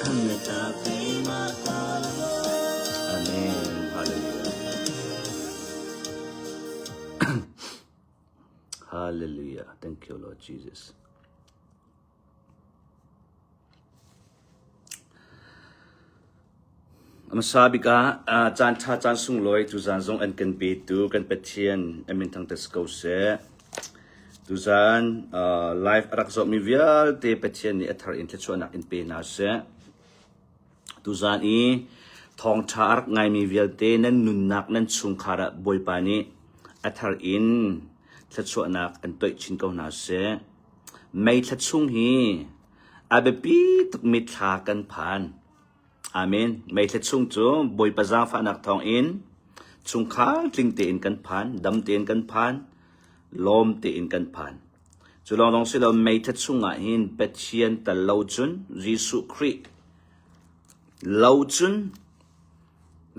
Amen. Hallelujah. Hallelujah. Thank you, Lord Jesus. Hmasa bik ah caanṭha caan sunglawi tuzaan zong an kan petu kan Pathian a min thangṭhat si ko seh. Tuzaan live a rak zohmi vialte Pathian nih a thar in thluachuahnak in pe hna seh. Tuzaan i thawngṭha a rak ngaimi vialte nan nunnak nan chungkhar ah Bawipa nih a thar in thluachuahnak an toih chin ko hna seh. Mei thla chung hi a biapi tukmi thla kan phan. Amen. Mei thla chung cu Bawipa zaangfahnak thawngin chungkhar tling tein kan phan, dam tein kan phan, lawm tein kan phan. Cu lawnglawng si lo mei thla chungah hin Pathian tal lo cun Jesuh Khrih lo cun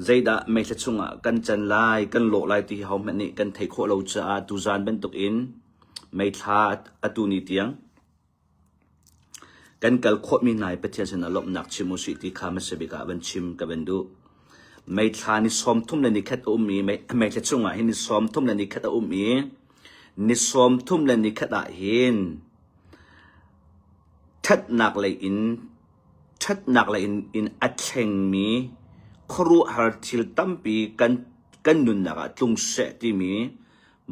zeidah mei thla chungah kan can lai, kan lawh lai ti hi hohmanh nih kan theih khawh lo caah tuzaan bantukin meithla atu ni tiang kan kal khawhmi hna hi Pathian sinah lawmhnak chim usih ti kha hmasa bik ah van chim ka van duh. Meithla ni 30 le nikhat a um i meithla chungah hin ni 30 le nikhat a um i ni 30 le nikhat ah hin ṭhatnak lei in ṭhatnak lei in, in a thlengmi khuaruahhar thil tampi kan kan nunnak ah tlung seh timi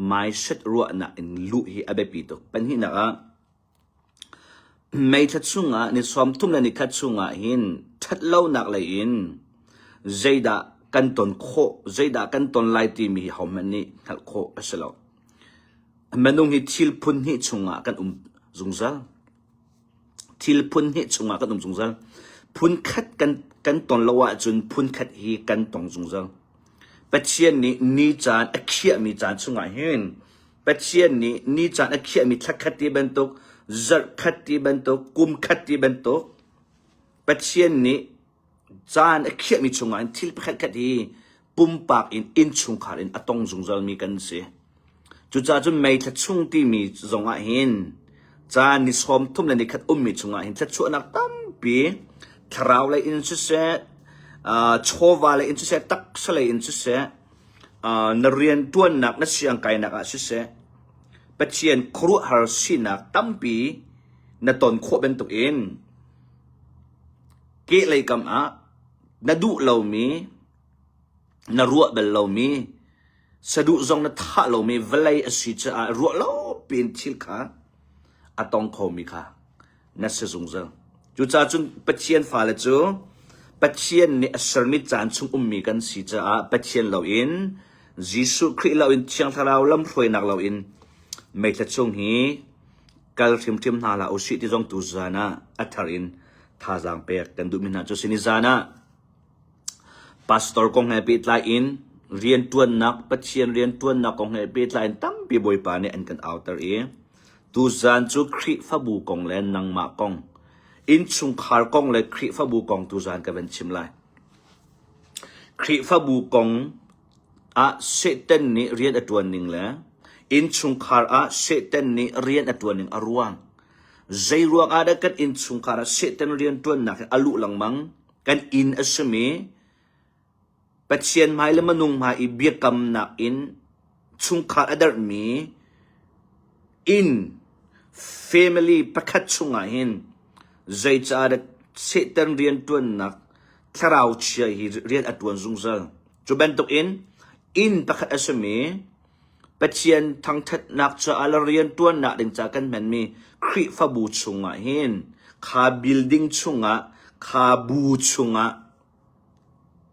mindset ruahnak in luh hi a biapi tuk. Pahnihnak ah meithla chungah ni 30 le nikhat chungah hin ṭhatlonak lei in zeidah kan ton khawh, zeidah kan ton lai timi hi hohmanh nih hngalh khawh a si lo. Minung hi thil phun hnih chungah kan um zungzal. Thil phun hnih chungah kan um zungzal. Phun khat kan kan ton lo ahcun phun khat hi kan tong zungzal. Pathian nih ni caan a khiahmi caan chungah hin Pathian nih ni caan a khiahmi thla khat ti bantuk, zarh khat ti bantuk, kum khat ti bantuk Pathian nih caan a khiahmi chungah hin thil pakhat khat hi pumpak in innchungkhar in a tong zungzalmi kan si. Cucaah cun May thla chung timi zongah hin caan ni 30 le nikhat ummi chungah hin thluachuahnak tampi thlarau lei in siseh, uh, chawva lei in siseh, taksa lei in siseh, uh, na riantuannak na siangkainak ah siseh, Pathian khuaruahhar sinak tampi na ton khawh bantukin kehlei kam ah na duh lomi, na ruah bal lomi, saduh zong na thah lomi vawlei a si caah ruah lo piin thil kha a tong khomi kha na si zungzal. Cucaah cun Pathian fale cu Pathian nih a sermi caan chung ummi kan si caah Pathian loin Jesuh Khrih loin Thiang Thlarau lamhruainak loin meithla chung hi kal hrimhrim hna hlah usih ti zong tu zan ah a thar in thazaang pek kan duhmi hna cu si ni zan ah Pastor kong he pehtlai in rianṭuannak Pathian rianṭuannak kong he pehtlai in tampi Bawipa nih an kan auter i tuzan cu Khrihfabu kong le nangmah kong innchungkhar kong le Khrihfabu kong tuzan ka van chim lai. Khrihfabu kong ah Satan nih rian a ṭuan ning le innchungkhar ah Satan nih rian a ṭuan ning a ruang. Zei ruang ah dah kan innchungkhar ah Satan rianṭuannak hi a luh lengmang? Kan inn a simi Pathian hmai le minung hmai i biakamnak in chungkhar a derhmi inn family pakhat chungah hin zeicahdah Satan rianṭuannak thlarau chia hi rian a ṭuan zungzal. Cu bantukin inn pakhat a simi Pathian thangṭhatnak caah le rianṭuannak ding caah kan hmanmi Khrihfabu chungah hin kha building chungah kha bu chungah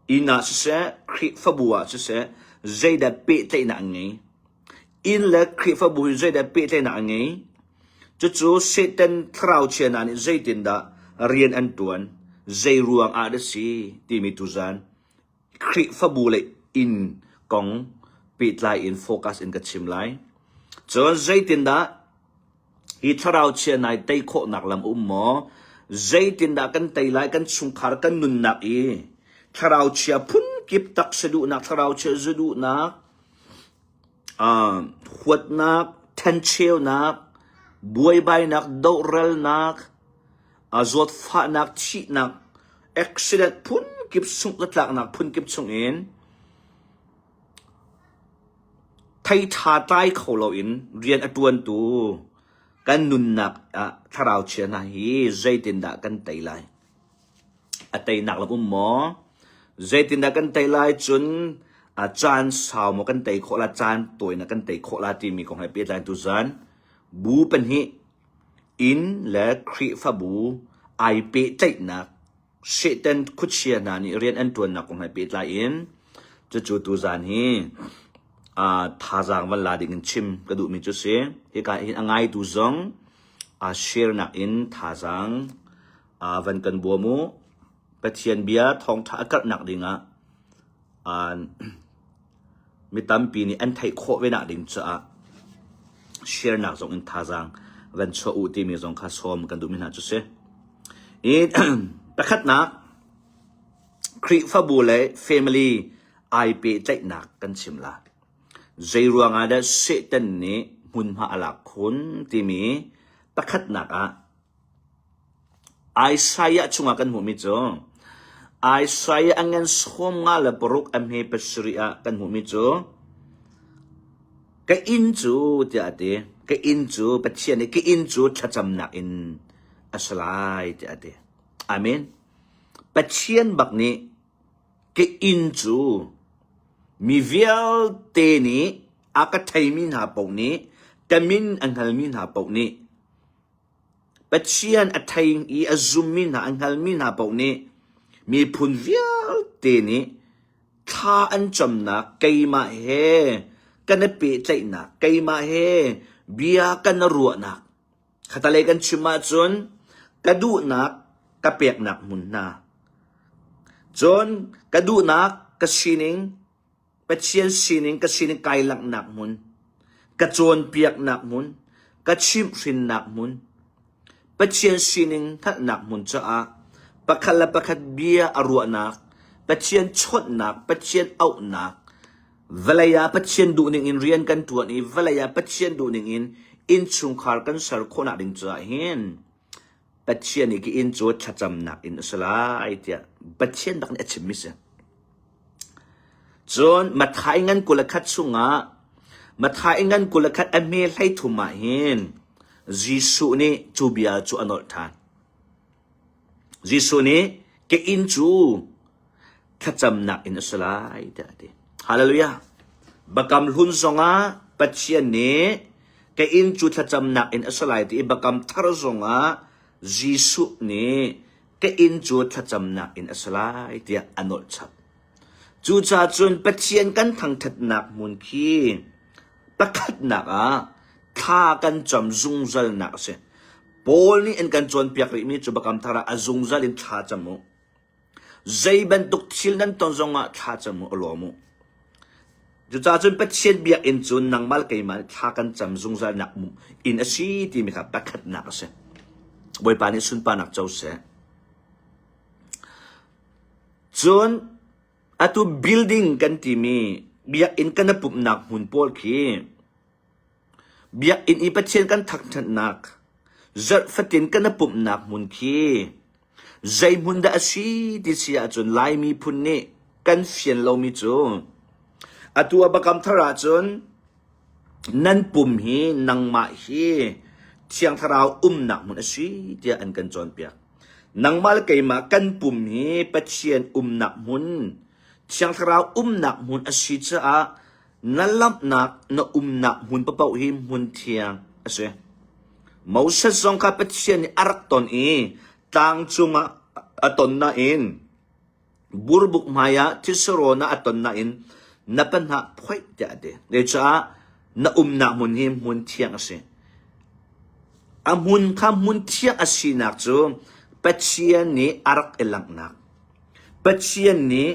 inn ah siseh Khrihfabu ah siseh zeidah pehtlaihnak an ngei? Inn le Khrihfabu hi zeidah pehtlaihnak an ngei? Cucu Satan thlarau chia hna nih zeitindah rian an ṭuan? Zei ruang ah dah si timi tuzan Khrihfabu le inn kong pehtlai in focus in ka chim lai. Cun zeitindah hi thlarau chia nai tei khawhnak lam um maw? Zeitindah kan tei lai kan chungkhar kan nunnak i thlarau chia phunkip taksa duhnak, thlarau chia zu duhnak, uh, huatnak, thencheunak, buaibainak, dohralnak, uh, zawtfahnak, thihnak. Accident phunkip sungh zatlaknak phunkip chungin thei ṭha tlai kho loin rian a ṭuantu kan nunnak ah thlarau chia hna hi zeitindah kan tei lai? A teinak lam um maw? Zeitindah kan tei lai cun a caan sau maw kan tei khawh la, caan tawi na kan tei khawh la timi kong he pehtlai tuzan bu pahnih inn le Khrihfabu ai pehtlaihnak Satan khuachia hna nih rian an ṭuannak kong he pehtlai in cucu tuzan hi uh, thazaang van la ding in chim ka duhmi cu si. Hika hin a ngaitu zong uh, share nak in thazaang uh, van kan bawm u. Pathian bia thawngṭha a karhnak dingah uh, mi tampi nih an theih khawh ve nak ding caah share nak zong in thazaang van chuah u timi zong kha sawm kan duhmi hna cu si. I pakhatnak Khrihfabu le family ai pehtlaihnak kan chim la. Zei ruangah dah Satan nih hmunhma a lak khun timi pakhatnak ah Isaiah chungah kan hmuhmi cu Isaiah a ngan 56 a hme pasarih ah kan hmuhmi cu ka inn cu tiah a ti. Ka inn cu Pathian nih ka inn cu thlacamnak in a si lai tiah a ti. Amen. Pathian bak nih ka inn cu mi vialte nih a ka theimi hna paoh nih ka min a hngalmi hna paoh nih Pathian a thei i a zummi hna, a hngalmi hna paoh nih miphun vialte nih thla an camnak keimah he kan i pehtlaihnak, keimah he bia kan i ruahnak, khatalei kan chim ahcun ka duhnak ka peknak hmun hna. Cun ka duhnak ka sining Pathian sining ka sining kai langhnak hmun, ka cawnpiaknak hmun, ka chimhhrinnak hmun, Pathian sining hngalhnak hmun caah pakhat le pakhat bia a ruahnak, Pathian chawnhnak, Pathian auhnak, vawlei ah Pathian duhning in rian kan ṭuan i vawlei ah Pathian duhning in innchungkhar kan ser khawhnak ding caah hin Pathian nih ka inn cu thlacamnak inn a si lai tiah Pathian bak nih a chimmi si. Cun Matthai ngan 21 chungah Matthai ngan 21 a hme 33 ah hin Jesuh nih cu bia cu a nolh ṭhan. Jesuh nih ka inn cu thlacamnak inn a si lai tiah a ti. Hallelujah. Bakam hlun zongah Pathian nih ka inn cu thlacamnak inn a si lai ti i bakam thar zongah Jesuh nih ka inn cu thlacamnak inn a si lai tiah a nolh chap. Cucaah cun Pathian kan thangṭhatnak hmun khi pakhatnak ah thla kan cam zungzalnak a si. Paul nih an kan cawnpiak rihmi cu Bakam thar ah a zungzal in thla cam u. Zei bantuk thil nan ton zongah thla cam u, a lawm u. Cucaah cun Pathian biakinn cu nangmah le keimah nih thla kan cam zungzalnak inn a si timi kha pakhatnak a si. Bawipa nih sunparnak co seh. Cun atu building kan timi biakinn kan i pumhnak hmun pawl khi Biakinn i Pathian kan thangṭhatnak, zarh fatin kan i pumhnak hmun khi zei hmun dah a si ti si ahcun Lai miphun nih kan fian lomi cu atu a Biakam Thar ahcun nan pum hi nangmah hi Thiang Thlarau umnak hmun a si tiah an kan cawnpiak. Nangmah le keimah kan pum hi Pathian umnak hmun, Thiang Thlarau umnak hmun a si caah Na lamhnak na umnak hmun paoh hi hmun thiang a si. Moses zong kha Pathian nih a rak ton i tlang cungah a ton nain burbuk hmaiah thisarawn ah a ton nain na panhah phoih tiah a ti. Zeicah na umnak hmun hi hmun thiang a si. A hmun kha hmun thiang a sinak cu Pathian nih a rak i langhnak. Pathian nih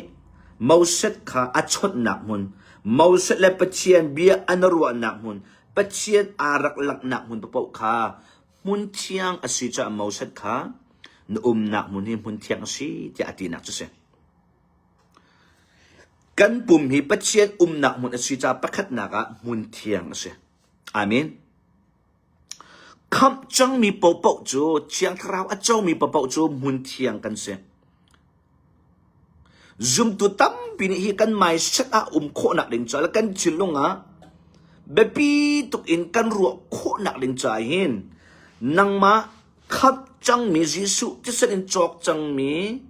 Moses kha a chawnhnak hmun, Moses le Pathian bia an i ruahnak hmun, Pathian aa rak langhnak hmun paoh kha hmun thiang a si caah Moses kha na umnak hmun hi hmun thiang a si tiah a tinak cu a si. Kan pum hi Pathian umnak hmun a si caah pakhatnak ah hmun thiang a si. Amen. Khamh cangmi paohpaoh cu Thiang Thlarau a comi paohpaoh cu hmun thiang kan si. Zumtu tampi nih hi kan mindset ah um khawhnak ding caah le kan thinlung ah biapi tuk in kan ruah khawhnak ding caah hin nangmah khamh cangmi Jesuh thisen in cawk cangmi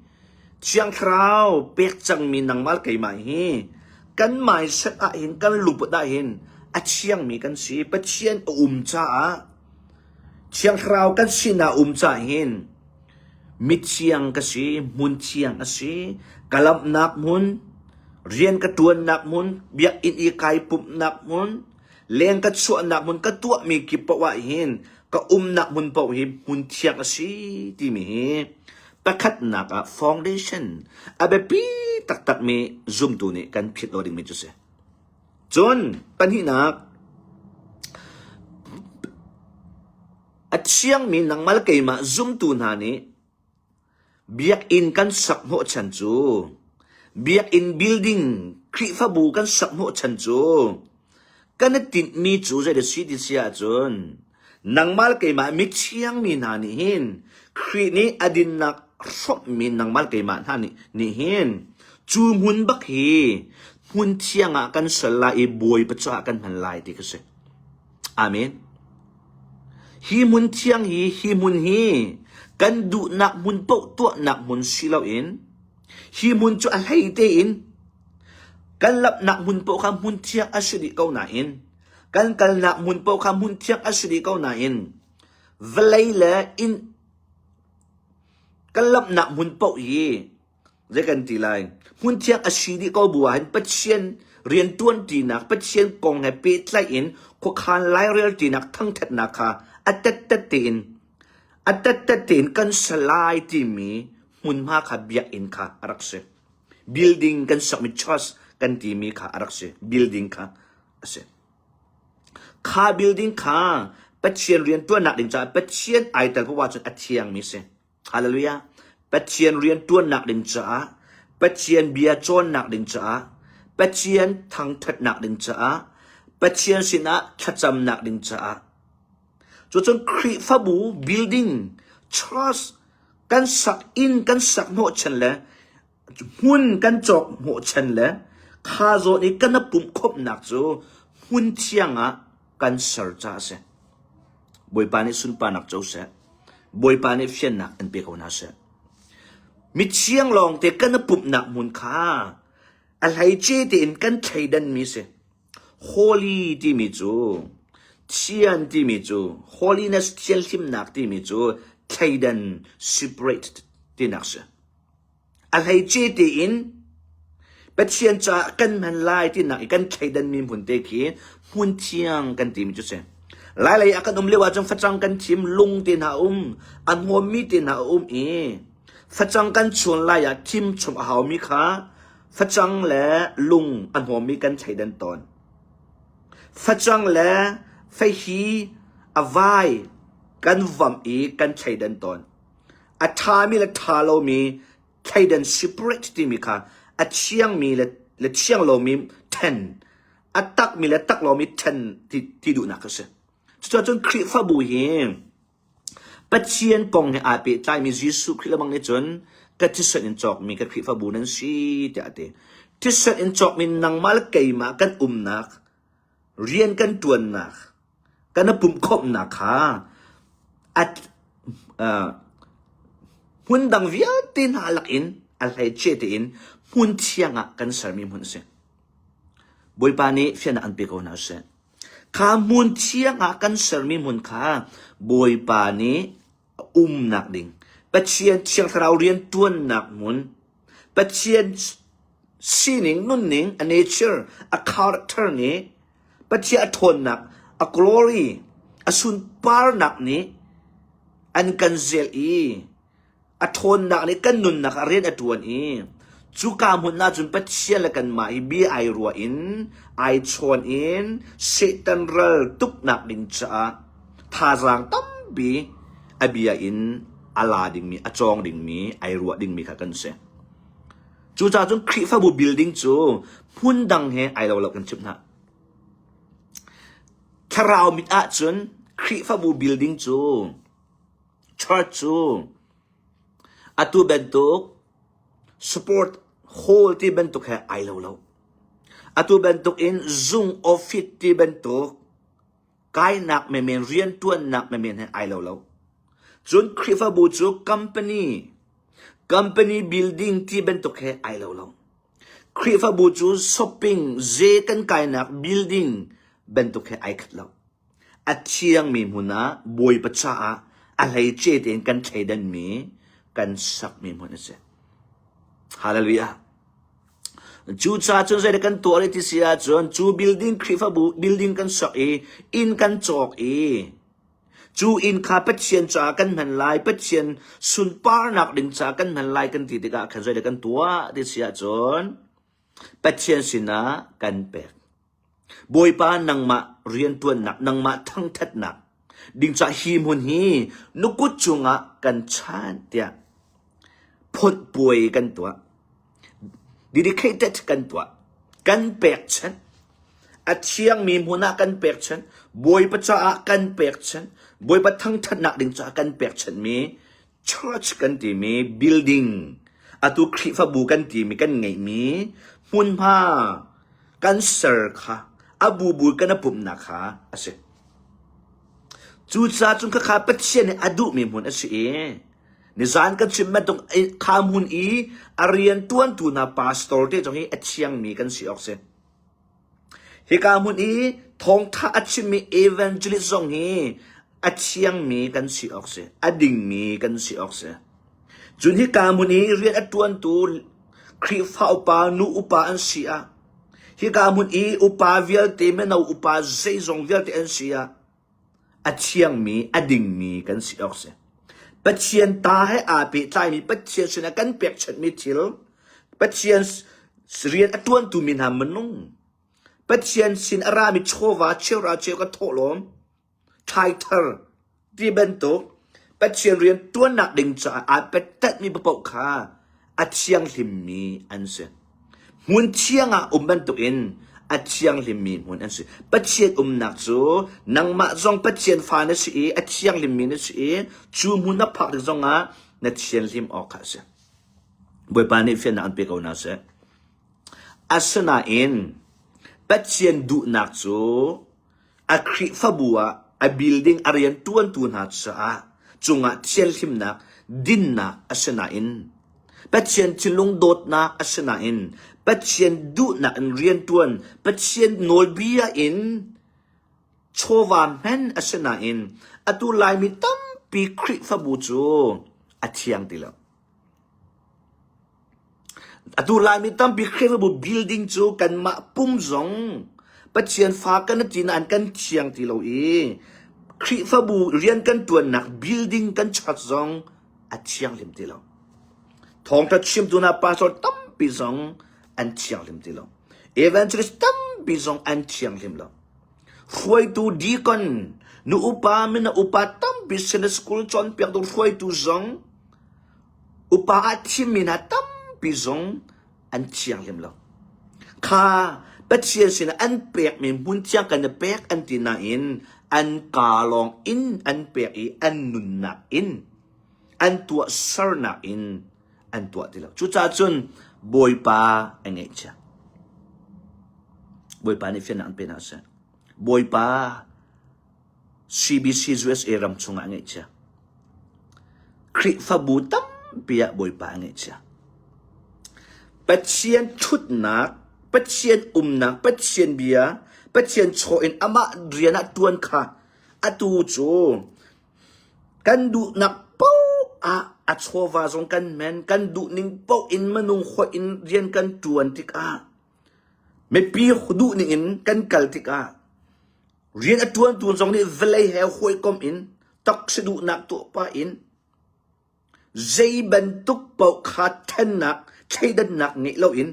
Thiang Thlarau pek cangmi nangmah le keimah hi kan mindset ah hin kan lungput ah hin a thiangmi kan si. Pathian a um caah Thiang Thlarau kan sinah um caah hin Mithiang ka si, hmun thiang a si. Ka lamhnak hmun, rian ka ṭuannak hmun, biakinn i kai pumhnak hmun, leng ka chuahnak hmun, ka tuahmi kip paoh ah hin ka umnak hmun paoh hi hmun thiang a si timi hi pakhatnak ah foundation a biapi taktakmi zumtu nih kan philh lo dingmi cu si. Cun pahnihnak, A thiangmi nangmah le keimah zumtu hna nih biakinn kan sak hnawhchan cu biakinn building Khrihfabu kan sak hnawhchan cu kan i tinhmi cu zei si ti si ahcun nangmah le keimah mithiang mi hna nih hin Khrih nih a dinnak hrawmhmi nangmah le keimah hna nih nih hin cu hmun bak hi hmun thiang ah kan ser lai i Bawipa caah kan hman lai ti kha si. Amen. Hi hmun thiang hi, hi hmun hi kan duhnak hmun paoh tuahnak hmun si loin hi hmun cu a hlei tein kan lamhnak hmun paoh kha hmun thiang a si dih ko nain kan kalnak hmun paoh kha hmun thiang a si dih ko nain vawlei le inn kan lamhnak hmun paoh hi Zei kan ti lai? Hmunthiang a si dih ko bu ah hin Pathian rianṭuan ṭinak, Pathian kong he pehtlaih in khuakhan lairel ṭinak thangṭhatnak kha a tettet tein a tettet tein kan sa lai timi hmunhma kha biakinn kha a rak si. Building kan sakmi church kan timi kha a rak si. Building kha a si. Kha building kha Pathian rianṭuannak ding caah Pathian ai tel poah ahcun a thiangmi a si. Hallelujah. Pathian rian ṭuannak ding caah, Pathian bia cawnnak ding caah, Pathian thangṭhatnak ding caah, Pathian sinah thlacamnak ding caah. Cucun Khrihfabu building, church kan sak inn kan sak hnawhchan le hmun kan cawk hnawhchan le kha zawn i kan i pumh khawmhnak cu hmun thiang ah kan ser caah a si. Bawipa nih sunparnak co seh. Bawipa nih fiannak an pe ko hna seh. Mithiang lawngte kan i pumhnak hmun kha a hleice tein kan thleidanmi si. Holy timi cu thian timi cu holiness thianhlimnak timi cu thleidan separate tinak si. A hleice tein Pathian caah kan hman lai tinak i kan thleidanmi hmun te khi hmun thiang kan timi cu si. Lailei ah kan um lio ahcun facang kan thim, lung te hna a um, a hmawmmi te hna a um i facang kan chuan lai ah thim chung a haumi kha facang le lung a hmawmmi kan thleidan tawn. Facang le feihi a vai kan vamh i kan thleidan tawn. A ṭhami le ṭha lomi thleidan separate timi kha a thiangmi le, le thiang lomi ṭhen, a takmi le tak lomi ṭhen ti, ti duhnak a si. Cucaah cun Khrihfabu hi Pathian kong he aa pehtlaimi Jesuh Khrih lebang nih cun ka thisen in cawkmi ka Khrihfabu nan si tiah a ti. Thisen in cawkmi nangmah le keimah kan umnak, rian kan ṭuannak, kan i pumhkhawmhnak kha a hmun dang vialte hna lakin a hleice tein hmun thiang ah kan sermi hmun a si. Bawipa nih fiannak an pe ko hna seh. Kha hmun thiang ah kan sermi hmun kha Bawipa nih a umnak ding, Pathian Thiang Thlarau rian ṭuannak hmun, Pathian sining, nunning, a nature, a character nih Pathian a ṭhawnnak, a glory, a sunparnak nih an kan zelh i a ṭhawnnak nih kan nunnak ah rian a ṭuan i cuka hmun ahcun Pathian le kanmah hi bia ai ruah in ai chawn in Satan ral tuknak ding caah thazaang tampi a bia in a la dingmi, a cawng dingmi, ai ruah dingmi kha kan si. Cucaah cun Khrihfabu building cu hmun dang he ai lo lo kan chimh hna. Thlarau mit ahcun Khrihfabu building cu church cu atu bantuk sport Hall ti bantuk he ai lo lo. Atu bantuk in zung office ti bantuk kainak menmen riantuannak menmen he ai lo lo. Cun Khrihfabu cu company company building ti bantuk he ai lo lo. Khrihfabu cu shopping ze kan kainak building bantuk he ai khat lo. A thiangmi hmun ah Bawipa caah a hleice tein kan thleidanmi kan sakmi hmun a si. Hallelujah. Cucaah cun zeidah kan tuah rih ti si ahcun cu building Khrihfabu building kan sak i inn kan cawk i cu inn kha Pathian caah kan hman lai, Pathian sunparnak ding caah kan hman lai kan ti tikah khan zeidah kan tuah ti si ahcun Pathian sinah kan pek. Bawipa nangmah rianṭuannak, nangmah thangṭhatnak ding caah hi hmun hi na kut cungah kan chanh tiah phawt puai kan tuah. Dedicated kan tuah. Kan pekchanh. A thiangmi hmun ah kan pekchanh. Bawipa caah kan pekchanh. Bawipa thangṭhatnak ding caah kan pekchanhmi church kan timi building atu Khrihfabu kan timi kan ngeihmi hmunhma kan ser kha a bubu kan i pumhnak kha a si. Cucaah cun khakha Pathian nih a duhmi hmun a si i nizan kan chim bantuk kha hmun i a rian tuantu hna pastor te zong hi a thiangmi kan si awk si. Hika hmun i thawngtha a chimmi evangelist zong hi a thiangmi kan si awk si, a dingmi kan si awk si. Cun hika hmun i rian a ṭuantu Khrihfa upa, nu upa an si ah, hika hmun i upa vialte, mino upa zeizong vialte an si ah, a thiangmi, a dingmi kan si awk si. Pathian ta he aa pehtlaimi Pathian sinah kan pekchanhmi thil, Pathian rian a ṭuantu mi hna minung, Pathian sin a rami chawva cheuhra cheu ka thawhlawm, thlaithar ti bantuk Pathian rian ṭuannak ding caah aa pettatmi paoh kha a thianghlimmi an si. Hmun thiang ah um bantukin a thianghlimmi hmun an si. Pathian umnak cu nangmah zong Pathian fa na si i a thianghlimmi na si i cu hmun na phak tik zongah na thianhlim awk kha a si. Bawipa nih fiannak an pe ko hna seh. Asinain Pathian duhnak cu A Khrihfabu ah a building a rianṭuantu hna caah cungah thianhlimnak, dinnak a si nain Pathian thinlung dawtnak a si nain Pathian duhnak in rianṭuan, Pathian nawlbia in chawva hman a si nain atu Laimi tampi Khrihfabu cu a thiang ti lo. Atu Laimi tampi Khrihfabu building cu kanmah pum zong Pathian fa kan ti nain kan thiang ti lo i Khrihfabu rian kan ṭuannak building kan church zong a thianghlim ti lo. Thawngṭha chimtu hna pastor tampi zong an thianghlim ti lo. Evangelist tampi zong an thianghlim lo. Hruaitu deacon, nu upa, mino upa tampi Sunday school cawnpiaktu hruaitu zong Upa ah thimmi hna tampi zong an thianghlim lo. Kha Pathian sinah an pekmi hmun thiang kan i pek an ti nain an kaa lawng in an pek i an nunnak in an tuahsernak in an tuah ti lo. Cucaah cun Bawipa a ngaihchia. Bawipa nih fiannak an pe hna seh. Bawipa CBC USA ram chungah a ngeihcia. Khrihfabu tampi ah Bawipa a ngeihcia. Pathian ṭhutnak, Pathian umnak, Pathian bia, Pathian chaw in amah rian ah ṭuan kha atu cu kan duhnak paoh ah a chawva zong kan men, kan duhning paoh in minung hoih in rian kan ṭuan tikah mipi duhning in kan kal tikah Rian a ṭuantu zong nih vawlei he hawikom in taksi duhnak tuah pah in zei bantuk paoh kha ṭhennak, thleidannak ngeih loin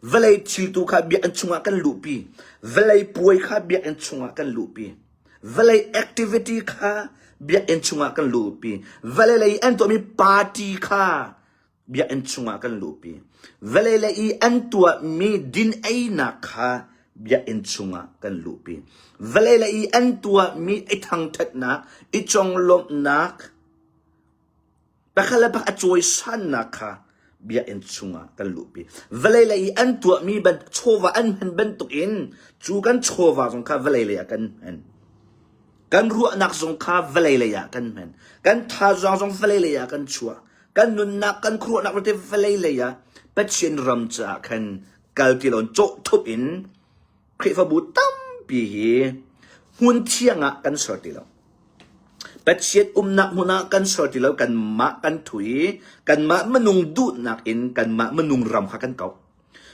vawlei thil tu kha biakinn chungah kan luhpi. Vawlei puai kha biakinn chungah kan luhpi. Vawlei activity kha biakinn chungah kan luhpi. Vawlei lei an tuahmi party kha biakinn chungah kan luhpi. Vawlei lei i an tuahmi din einak kha biakinn chungah kan luhpi. Vawlei lei i an tuahmi i thangṭhatnak, i conglawmhnak, pakhat le pakhat a cawisannak kha. Biakinn chungah kan luhpi. Vawlei lei i an tuahmi ban chawva an hman bantukin cu kan chawva zong kha vawlei lei ah kan hman. Kan ruahnak zong kha vawlei lei ah kan hman. Kan thazaang zong vawlei lei ah kan chuah. Kan nunnak, kan khuaruahnak vialte vawlei lei ah Pathian ram caah khan kal ti loin cawh thup in Khrihfabu tampi hi hmun thiang ah kan ser ti lo. Pathian umnak hmun ah kan ser ti lo. Kanmah kan thu i kanmah minung duhnak in kanmah minung ram kha kan kauh.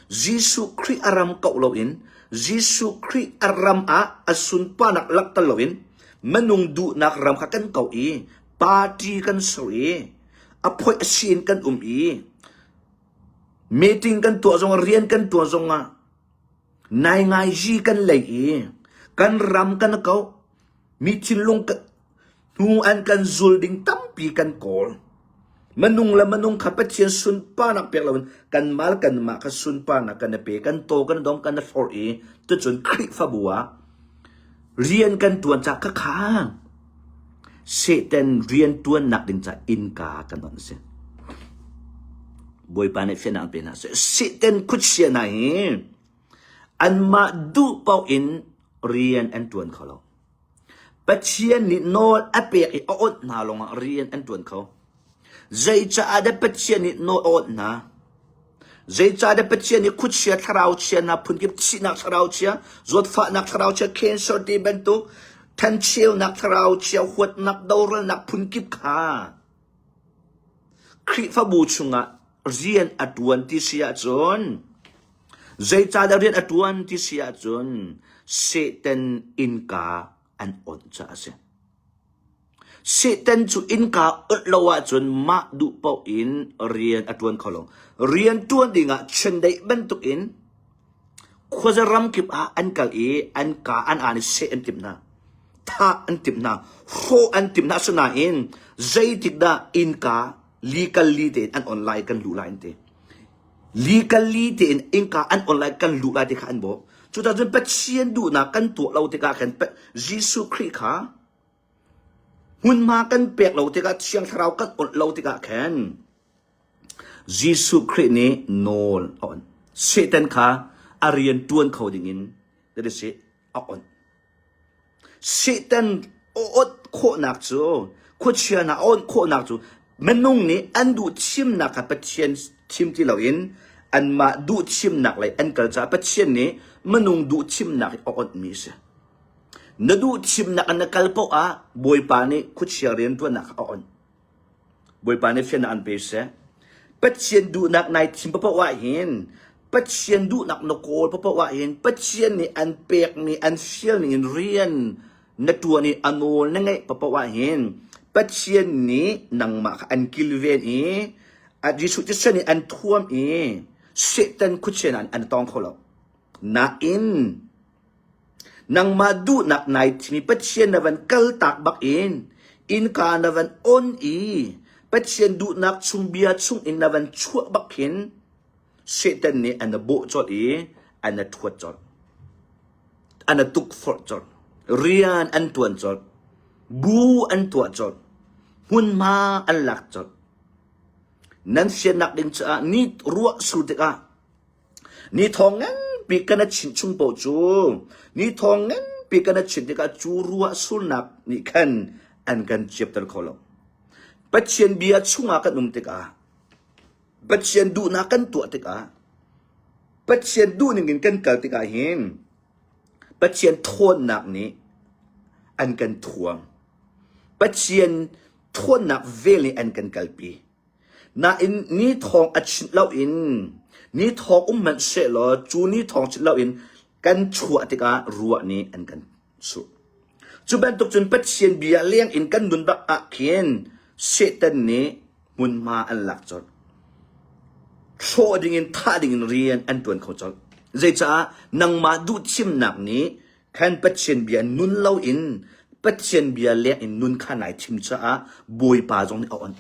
Jesuh Khrih a ram kauh loin Jesuh Khrih a ram ah a sunparnak langhter loin minung duhnak ram kha kan kauh i party kan ser i a phoih a si in kan um i meeting kan tuah zongah rian kan tuah zongah Naingaiji kan lei i kan ram kan kauh. Mi thinlung hnu an kan zul ding tampi kan kawl. Minung le minung kha Pathian sunparnak pek loin kanmah le kanmah kha sunparnak kan i pe, kan taw kan dong kan i hlorh i tucun Khrihfabu ah rian kan tuan caah khakha Satan rian tuannak ding caah innka kan on a si. Bawipa nih fiannak an pe hna seh. Satan khuachia hna hi anmah duh paoh in rian an ṭuan kho lo. Pathian nih nawl a pek i a awnh hna lawngah rian an ṭuan kho. Zeicah dah Pathian nih nawl a awnh hna? Zeicah dah Pathian nih khuachia thlarau chia hna phunkip thihnak thlarau chia, zawtfahnak thlarau chia, cancer ti bantuk thencheunak thlarau chia, huatnak doralnak phunkip kha Khrihfabu chungah rian a ṭuan ti si ahcun zeicahdah rian a ṭuan ti si ahcun Satan innka an awnh caah a si. Satan cu innka awnh lo ahcun mah duh paoh in rian a ṭuan kho lo. Rian ṭuan dingah chiandeih bantukin Khuaza ramkip ah an kal i an kaa an aan i seh an timh hna. Thah an timh hna. Hrawh an timh hna. Asinain zeitikdah innka legally tein an on lai kan luh lai an ti. Legally tein innka an on lai kan luh lai ti kha an bawh. Cucaah cun Pathian duhnak kan tuah lo tikah khan Jesuh Khrih kha hmunhma kan pek lo tikah Thiang Thlarau kan onh lo tikah khan Jesuh Khrih nih nawl a onh. Satan kha a rian ṭuan kho dingin that is it, a onh. Satan a onh khawhnak cu khuachia hna a onh khawhnak cu minung nih an duh thimnak kha Pathian thim ti loin anmah duh thimnak lei an kal caah Pathian nih minung duh thimnak hi a onhmi a si. Na duh thimnak in na kal paoh ah Bawipa nih khuachia rianṭuannak kha a onh. Bawipa nih fiannak an pe seh. Pathian duhnak nai thim paoh ah hin Pathian duhnak na kawl paoh ah hin Pathian nih an pekmi an fial ning in rian na tuan i a nawl na ngeih paoh ah hin Pathian nih nangmah kha an kilven i a Jesuh thisen nih an thuam i Satan khuachia an an tawng kho lo. Nain Nangmah duhnak nai thimi Pathian na van kaltak bak in innka na van on i Pathian duhnak chung bia chung in na van chuah bak khin Satan nih an na bawh colh i an na ṭhuat colh. An na tukforh colh. Rian an ṭuan colh. Bu an tuah colh. Hmunhma an lak colh. Nan fiannak ding caah ni ruah sur tikah Ni thawng nganpi kan a chinh chung paoh cu ni thawng nganpi kan a chinh tikah cu ruah surnak nih khan an kan ciapter kho lo. Pathian bia chungah kan um tikah Pathian duhnak kan tuah tikah Pathian duhning in kan kal tikah hin Pathian thawnnak nih an kan thuam. Pathian thawnnak vel nih an kan kalpi. Nain ni thawng a chinh loin ni thawng um hmanh sehlaw cu ni thawng chinh loin kan chuah tikah ruah nih an kan surh. Cu bantuk cun Pathian bia leng in kan nun bak ah khin Satan nih hmunhma an lak colh. Hrawh dingin thah dingin rian an ṭuan kho colh. Zeicah nangmah duhthimnak nih khan Pathian bia nun loin Pathian bia leng in nun kha nai thim caah Bawipa zong nih a onh.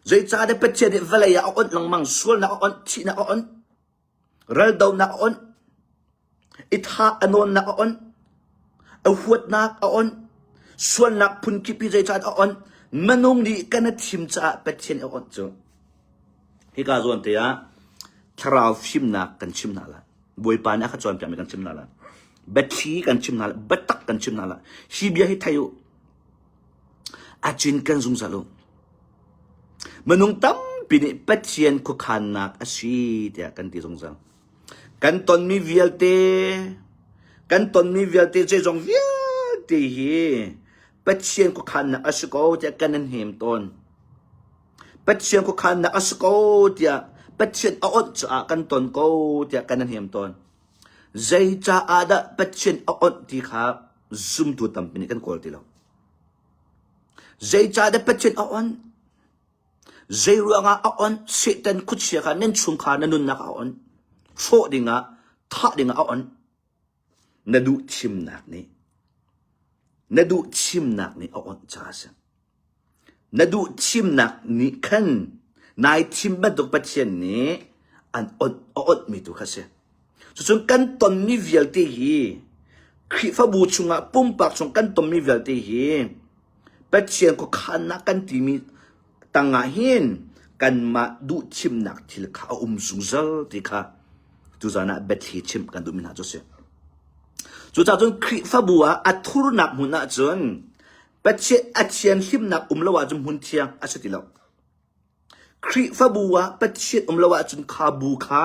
Zeicahtiah Pathian nih vawlei ah a onh lengmang, sualnak a onh, thihnak a onh, raldonak a onh, i thah a nawnnak a onh, a huatnak a onh, sualnak phunkip hi zeicahtiah a onh, minung nih kan i thim caah Pathian a onh cu. Hika zawn te ah thlarau fimnak kan chim hna lai. Bawipa nih a ka cawnpiakmi kan chim hna lai. Biathli kan chim hna lai. Biatak kan chim hna lai. Hi bia hi thei u. A cin kan zungzal u. Minung tampi nih Pathian khuakhannak a si tiah kan ti zungzal. Kan tonmi vialte, kan tonmi vialte zeizong vialte hi Pathian khuakhannak a si ko tiah kan in hnem tawn. Pathian khuakhannak a si ko tiah Pathian a onh caah kan ton ko tiah kan in hnem tawn. Zeicaah dah Pathian a onh ti kha zumtu tampi nih kan kawl ti lo. Zeicah dah Pathian a onh? Zeiruangah a onh? Satan khuachia kha nan chungkhar na nunnak a onh. Hrawh dingah, thah dingah a onh. Na duh thimnak nih na duh thimnak nih a onh caah a si. Na duh thimnak nih khan nai thim bantuk Pathian nih an onh a onhmi tu kha a si. Cucun kan tonmi vialte hi Khrihfabu chungah pumpak chung kan tonmi vialte hi Pathian khuakhannak kan timi tangah hin kanmah duh thimnak thil kha a um zungzal ti kha tuzan ah biathli chimh kan duhmi hna cu a si. Cucaah cun Khrihfabu ah a thurnak hmun ahcun Pathian a thianhlimnak um lo ahcun hmun thiang a si ti lo. Khrihfabu ah Pathian um lo ahcun kha bu kha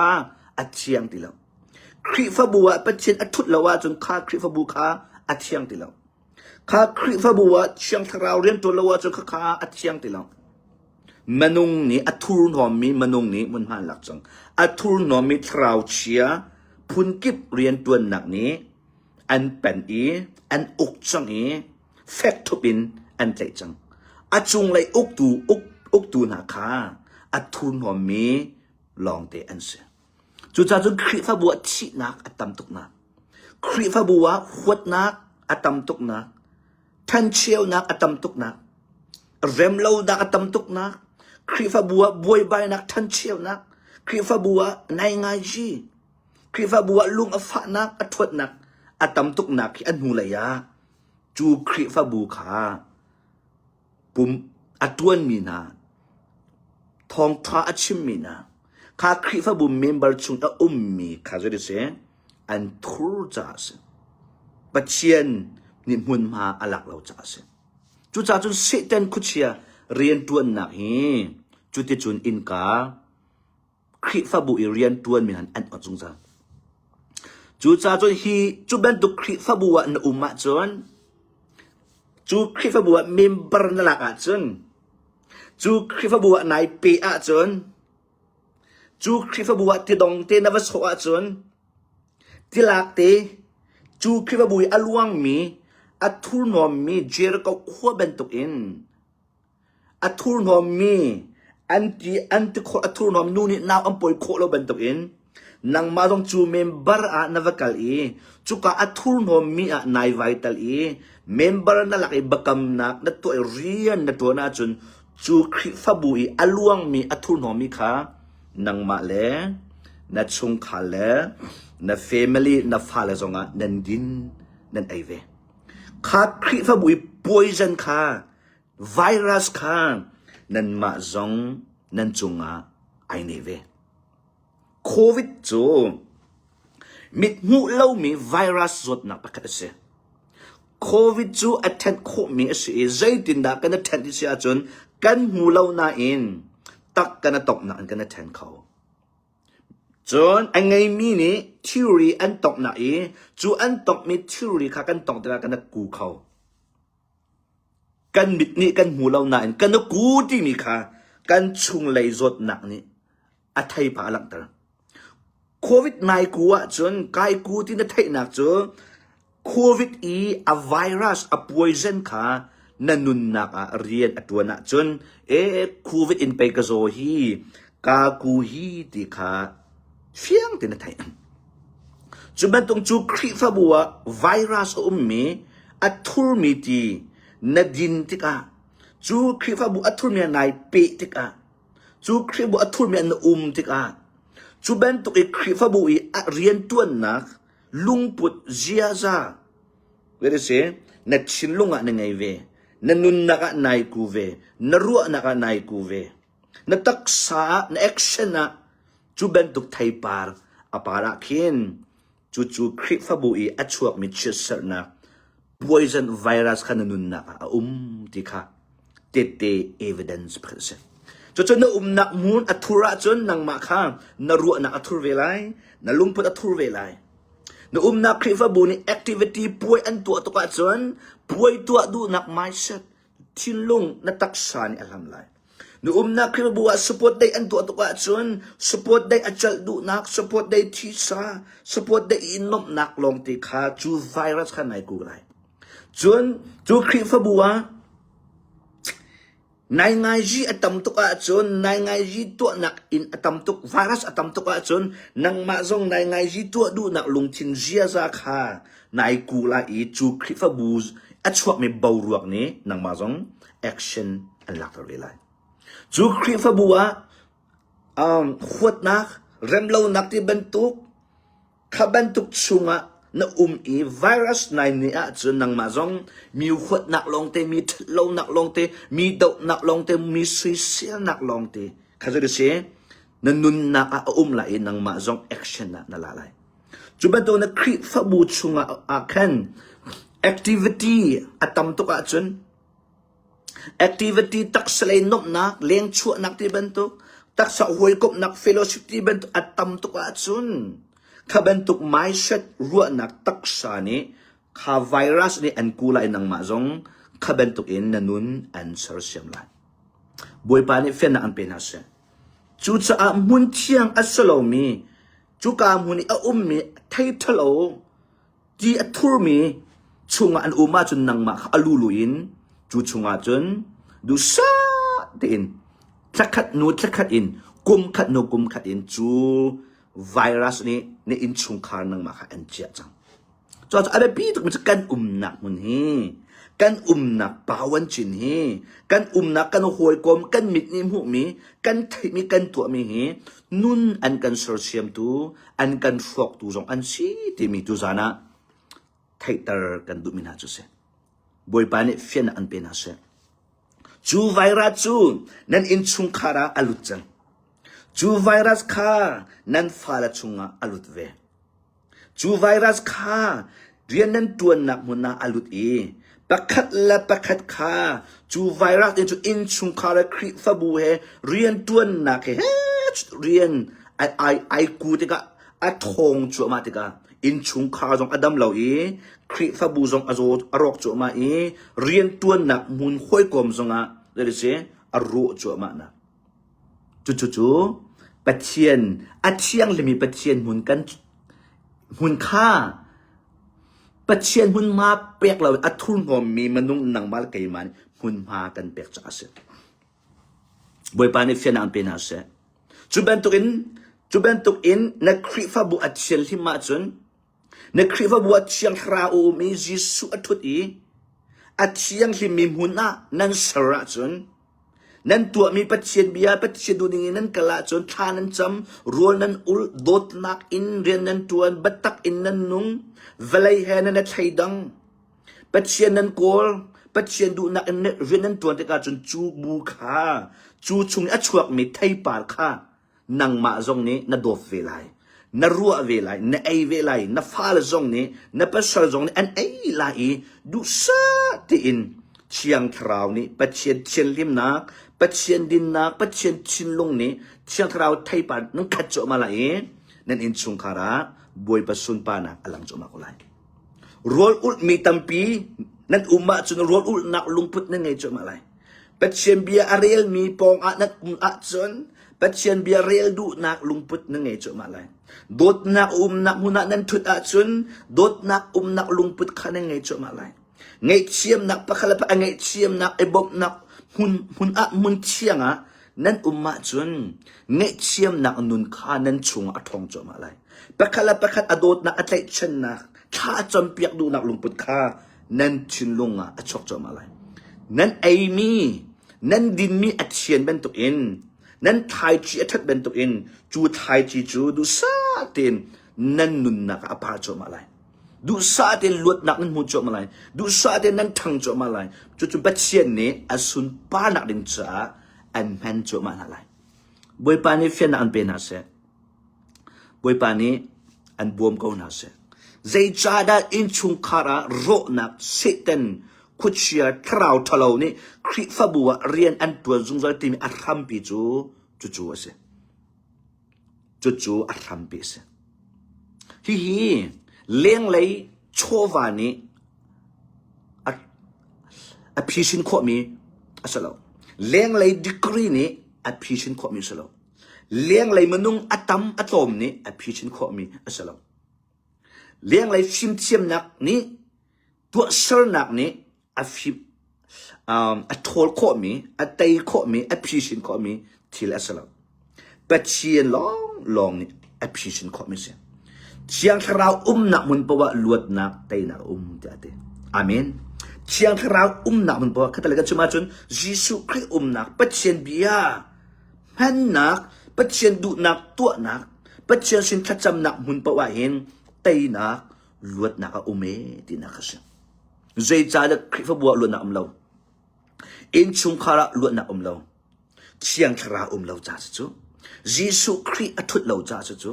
a thiang ti lo. Khrihfabu ah Pathian a ṭhut lo ahcun kha Khrihfabu kha a thiang ti lo. Kha Khrihfabu ah Thiang Thlarau rianṭuan lo ahcun khakha a thiang ti lo. Minung nih a thurhnawmmi minung nih hmunhma an lak cang. A thurhnawmmi thlarau chia phunkip rianṭuannak nih an pen i an uk cang i fek ṭhup in an tlaih cang. A cunglei uktu uk, uktu hna kha a thurhnawmmi lawngte an si. Cucaah cun Khrihfabu ah thihnak a tam tuknak, Khrihfabu ah huatnak a tam tuknak, ṭhencheunak a tam tuknak, remlonak a tam tuknak, Khrihfabu ah buaibainak, ṭhencheunak, Khrihfabu ah naingaiji, Khrihfabu ah lung a fahnak, a ṭhuatnak a tam tuknak hi a hnulei ah cu Khrihfabu kha pum a ṭuanmi hna, thawngṭha a chimmi hna, kha Khrihfabu member chung a ummi kha zei ti si an thur caah a si. Pathian nih hmunhma a lak lo caah a si. Cucaah cun Satan khuachia rianṭuannak hi cuticun innka Khrihfabu i rianṭuanmi han an ot zungzal. Cucaah cun hi cu bantuk Khrihfabu ah na um ahcun cu Khrihfabu ah member na lak ahcun cu Khrihfabu ah nai pe ahcun cu Khrihfabu ah tidong te na va sawh ahcun tilak te cu Khrihfabu i a luangmi a thurhnawmmi Jericho khua bantukin A thurhnawmmi an ti an ti khawh a thurhnawm nu nih nau an pawi khawh lo bantukin nangmah zong cu member ah na va kal i cuka a thurhnawmmi ah nai vai tal i member na lak i biakamnak na tuah i rian na ṭuan ahcun cu Khrihfabu i a luangmi a thurhnawmmi kha nangmah le na chungkhar le na family na fale zongah nan din nan ei ve. Kha Khrihfabu i poison kha Virus kha nanmah zong nan cungah ai ne ve. Covid cu mit hmuh lomi virus zawtnak pakhat a si. Covid cu a ṭhenh khawhmi a si i zeitindah kan i ṭhenh ti si ahcun kan hmu lo nain tak kan i tongnak in kan i ṭhen kho. Cun a ngeimi nih thilri an tonghnak i cu an tonghmi thilri kha kan tongh tikah kan i ku kho. Kan mit nih kan hmu lo nain kan i ku timi kha kan chunglei zawtnak nih a theipa a langhter. Covid nai ku ahcun kai ku ti na theihnak cu Covid i a virus a poison kha na nunnak ah rian a ṭuan ahcun e Covid in pei ka zaw hi ka ku hi ti kha fiang tein na theih. Cu bantuk cu Khrihfabu ah virus a ummi a thurmi ti na din tikah cu Khrihfabu a thurmi ah nai peh tikah cu Khrihfabu a thurmi ah na um tikah cu bantuk i Khrihfabu i a rianṭuannak lungput ziaza si na thinlung ah na ngei ve na nunnak ah nai ku ve na ruahnak ah nai ku ve. Na taksa ah, na action ah cu bantuk theipar a par ah khin cucu Khrihfabu i a chuakmi chiatserhnak poison virus kha na nunnak ah a um ti kha tette evidence pakhat a si. Cucu na umnak hmun a thur ahcun nangmah kha na ruahnak a thur ve lai, na lungput a thur ve lai. Na umnak Khrihfabu nih activity puai an tuah tuk ahcun puai tuah duhnak mindset thinlung na taksa nih a hlam lai. Na umnak Khrihfabu ah support day an tuah tuk ahcun support day a celh duhnak, support day thisa, support day i nuamhnak lawngte kha cu virus kha nai ku lai. Cun cu Khrihfabu ah Naingaiji a tam tuk ahcun naingaiji tuahnak in a tam tuk virus a tam tuk ahcun nangmah zong naingaiji tuah duhnak lungthin ziaza kha nai ku lai i cu Khrihfabu a chuakmi boruak nih nangmah zong action an lakter ve lai. Cu Khrihfabu ah um, huatnak, remlonak ti bantuk Kha bantuk chungah na um i virus nai ni ahcun nangmah zong mi huatnak lawngte, mi ṭhatlonak lawngte, mi dohnak lawngte, mi soiselnak lawngte kha cu si na nunnak ah a um lai i nangmah zong action ah na la lai. Cu bantuk na Khrihfabu chungah ah khan activity a tam tuk ahcun Activity taksalei nuamhnak, lengchuahnak ti bantuk, taksa hawikomhnak fellowship ti bantuk a tam tuk ahcun kha bantuk mindset ruahnak taksa nih kha virus nih an ku lai nangmah zong kha bantuk in na nun an sersiam lai. Bawipa nih fiannak an pe hna seh. Cucaah hmun thiang a si lomi cuka hmun i a ummi thei ṭhalo Ti a thurmi chungah an um ahcun nangmah kha a lulu in cu chungah cun duhsah tein thlakhat hnu thlakhat in kum khat hnu kum khat in cu virus nih na innchungkhar nangmah kha an ciah cang. Cucaah a biapi tukmi cu kan umnak hmun hi kan umnak pawan cin hi kan umnak kan hawikom kan mit nih hmuhmi kan theihmi kan tuahmi hi nun an kan sersiamtu an kan hrawktu zong an si timi tuzan ah theihter kan duhmi hna cu si. Bawipa nih fiannak an pe hna seh. Cu virus cu nan innchungkhar ah a lut cang. Cu virus kha nan fale chungah a lut ve. Cu virus kha rian nan ṭuannak hmun ah a lut i pakhat le pakhat kha cu virus nih cu innchungkhar le Khrihfabu he rian ṭuannak he rian ai ai ai ku tikah a ṭhawng cuahmah tikah innchungkhar zong a dam lo i Khrihfabu zong a zaw a rawk cuahmah i rian ṭuannak hmun hawikom zongah zei si a rawh cuahmah nak. Cucu Pathian a thianghlimmi Pathian hmun kan hmun kha Pathian hmunhma pek lo a thurhnawmmi minung nangmah le keimah nih hmunhma kan pek caah a si. Bawipa nih fiannak an pe hna seh. Cu bantukin cu bantukin na Khrihfabu a thianhlim ahcun Na Khrihfabu ah Thiang Thlarau a um i Jesuh a ṭhut i a thianghlimmi hmun ah nan ser ahcun nan tuahmi Pathian bia Pathian duhning in nan kal ahcun thla nan cam, rawl nan ul, dawtnak in rian nan ṭuan, biatak in nan nung, vawlei he nan i thleidang, Pathian nan kawl, Pathian duhnak in rian nan ṭuan tikah cun cu bu kha cu chung i a chuakmi theipar kha nangmah zong nih na dawt ve lai na ruah ve lai na ei ve lai na fale zong nih na pasal zong nih an ei lai i duhsah tein Thiang Thlarau nih Pathian thianhlimnak Pathian dinnak Pathian thinlung nih Thiang Thlarau theipar nan khat cuahmah lai i nan innchungkhar ah Bawipa sunparnak a lang cuahmah ko lai rawl ulhmi tampi nan um ahcun rawl ulhnak lungput nan ngei cuahmah lai Pathian bia a relmi pawngah nan um ahcun Pathian bia rel duhnak lungput nan ngei cuahmah lai. Dawtnak umnak hmun ah nan ṭhut ahcun dawtnak umnak lungput kha nan ngei cuahmah lai. Ngaihthiamnak pakhat le pakhat a ngaihthiamnak i bawmhnak hmun hmun ah hmun thiang ah nan um ahcun ngaihthiamnak nun kha nan chungah a ṭhawng cuahmah lai. Pakhat le pakhat a dawtnak a tlaihchannak thla a campiak duhnak lungput kha nan thinlung ah a chuak cuahmah lai. Nan eimi, nan dinmi a thian bantukin, nan thlaici a ṭhat bantukin cu thlaici cu duhsah tein nan nunnak ah a par cuahmah lai. Duhsah tein luatnak nan hmu cuahmah lai. Duhsah tein nan ṭhang cuahmah lai. Cucu Pathian nih a sunparnak ding caah An hman cuahmah hna lai. Bawipa nih fiannak an pe hna seh. Bawipa nih an bawm ko hna seh. Zeicahdah innchungkhar ah rawhnak Satan khuachia thlarau ṭhalo nih Khrihfabu ah rian an ṭuan zungzal timi a hrampi cu cucu a si. Cucu a hrampi a si. Hihi lenglei chawva nih a, a phisin khawhmi a si lo. Lenglei degree nih a phisin khawhmi a si lo. Lenglei minung a tam a tlawm nih a phisin khawhmi a si lo. Lenglei fimthiamnak nih tuahsernak nih a fim um, a ṭhawl khawhmi, a tei khawhmi, a phisin khawhmi thil a si lo. Pathian lawnglawng nih a phisin khawhmi a si. Thiang Thlarau umnak hmun paoh ah luatnak, teinak a um tiah a ti. Amen. Thiang Thlarau umnak hmun paoh ah khatalei kan chim ahcun Jesuh Khrih umnak, Pathian bia hmannak, Pathian duhnak tuahnak, Pathian sin thlacamnak hmun paoh ah hin teinak, luatnak a um ee tinak a si. Zeicahdah Khrihfabu ah luatnak um lo? Innchungkhar ah luatnak um lo. Thiang Thlarau um lo ca si cu. Jesuh Khrih a ṭhut lo ca si cu.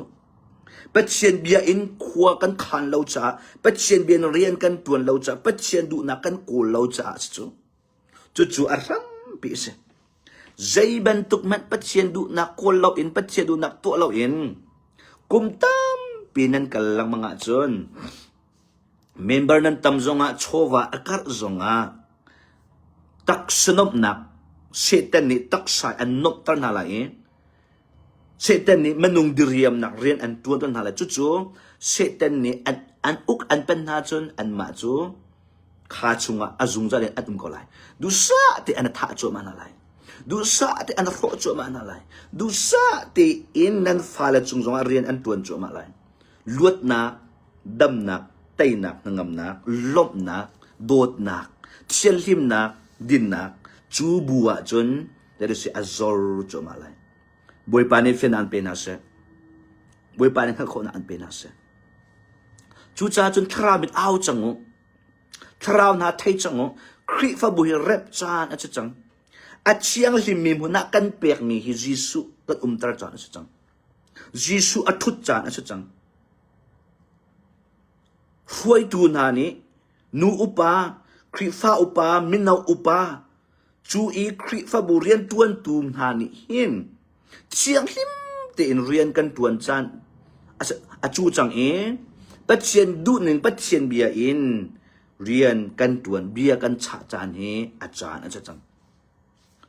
Pathian bia in khua kan khan lo caah, Pathian bia in rian kan ṭuan lo caah, Pathian duhnak kan kawl lo caah si cu. Cucu a hrampi a si. Zei bantuk hmanh Pathian duhnak kawl loin, Pathian duhnak tuah loin kum tampi nan kal lengmang ahcun Member nan tam zongah chawva a karh zongah taksa nuamhnak Satan nih taksa an nuamhter hna lai i Satan nih minung diriamnak rian an ṭuanter hna lai. Cucu Satan nih an, an uk an pen hna cun anmah cu kha chungah a zungzal in an um ko lai. Duhsah te an thah cuahmah hna lai. Duhsah te an hrawh cuahmah hna lai. Duhsah tein nan fale cung zongah rian an ṭuan cuahmah lai. Luatnak, damnak, teinak, hnangamnak, lawmhnak, dawtnak, thianhlimnak, dinnak cu bu ahcun si a zor cuahmah lai. Bawipa nih fian an pe hna seh. Bawipa nih hngalh khawhnak an pe hna seh. Cucaah cun thlarau mit au cang u. Thlarau hna thei cang u. Khrihfabu hi rep caan a si cang. A thianghlimmi hmun ah kan pekmi hi Jesuh kan umter caan a si cang. Jesuh a ṭhut caan a si cang. Hruaitu hna nih nu upa, Khrihfa upa, mino upa, cu i Khrihfabu rianṭuantu hna nih hin thianghlim tein rian kan ṭuan caan a cu cang i Pathian duhning Pathian bia in rian kan ṭuan, bia kan chah caan hi a caan a si cang.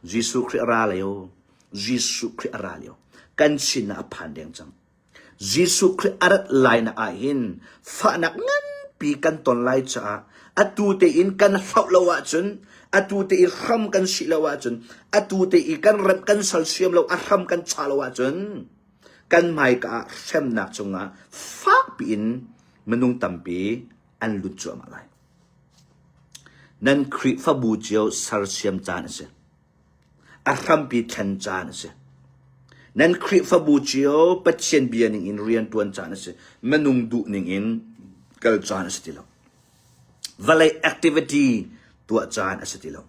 Jesuh Khrih a ra lio. Jesuh Khrih a ra lio. Kan sinah a phan deng cang. Jesuh Khrih a rat lainak ah hin fahnak nganpi kan ton lai caah atu tein kan hloh lo ahcun atu te i hram kan sih lo ahcun atu te i kan remh kan salsiam lo a hram kan cha lo ahcun kan hmaika ah hremnak cungah fakpi in minung tampi an lut cuahmah lai. Nan Khrihfabu cio sersiam caan a si. A hrampi thlen caan a si. Nan Khrihfabu cio Pathian bia ningin rianṭuan caan a si. Minung duh ningin kal caan a si ti lo. Vawlei activity tuah caan a si ti lo.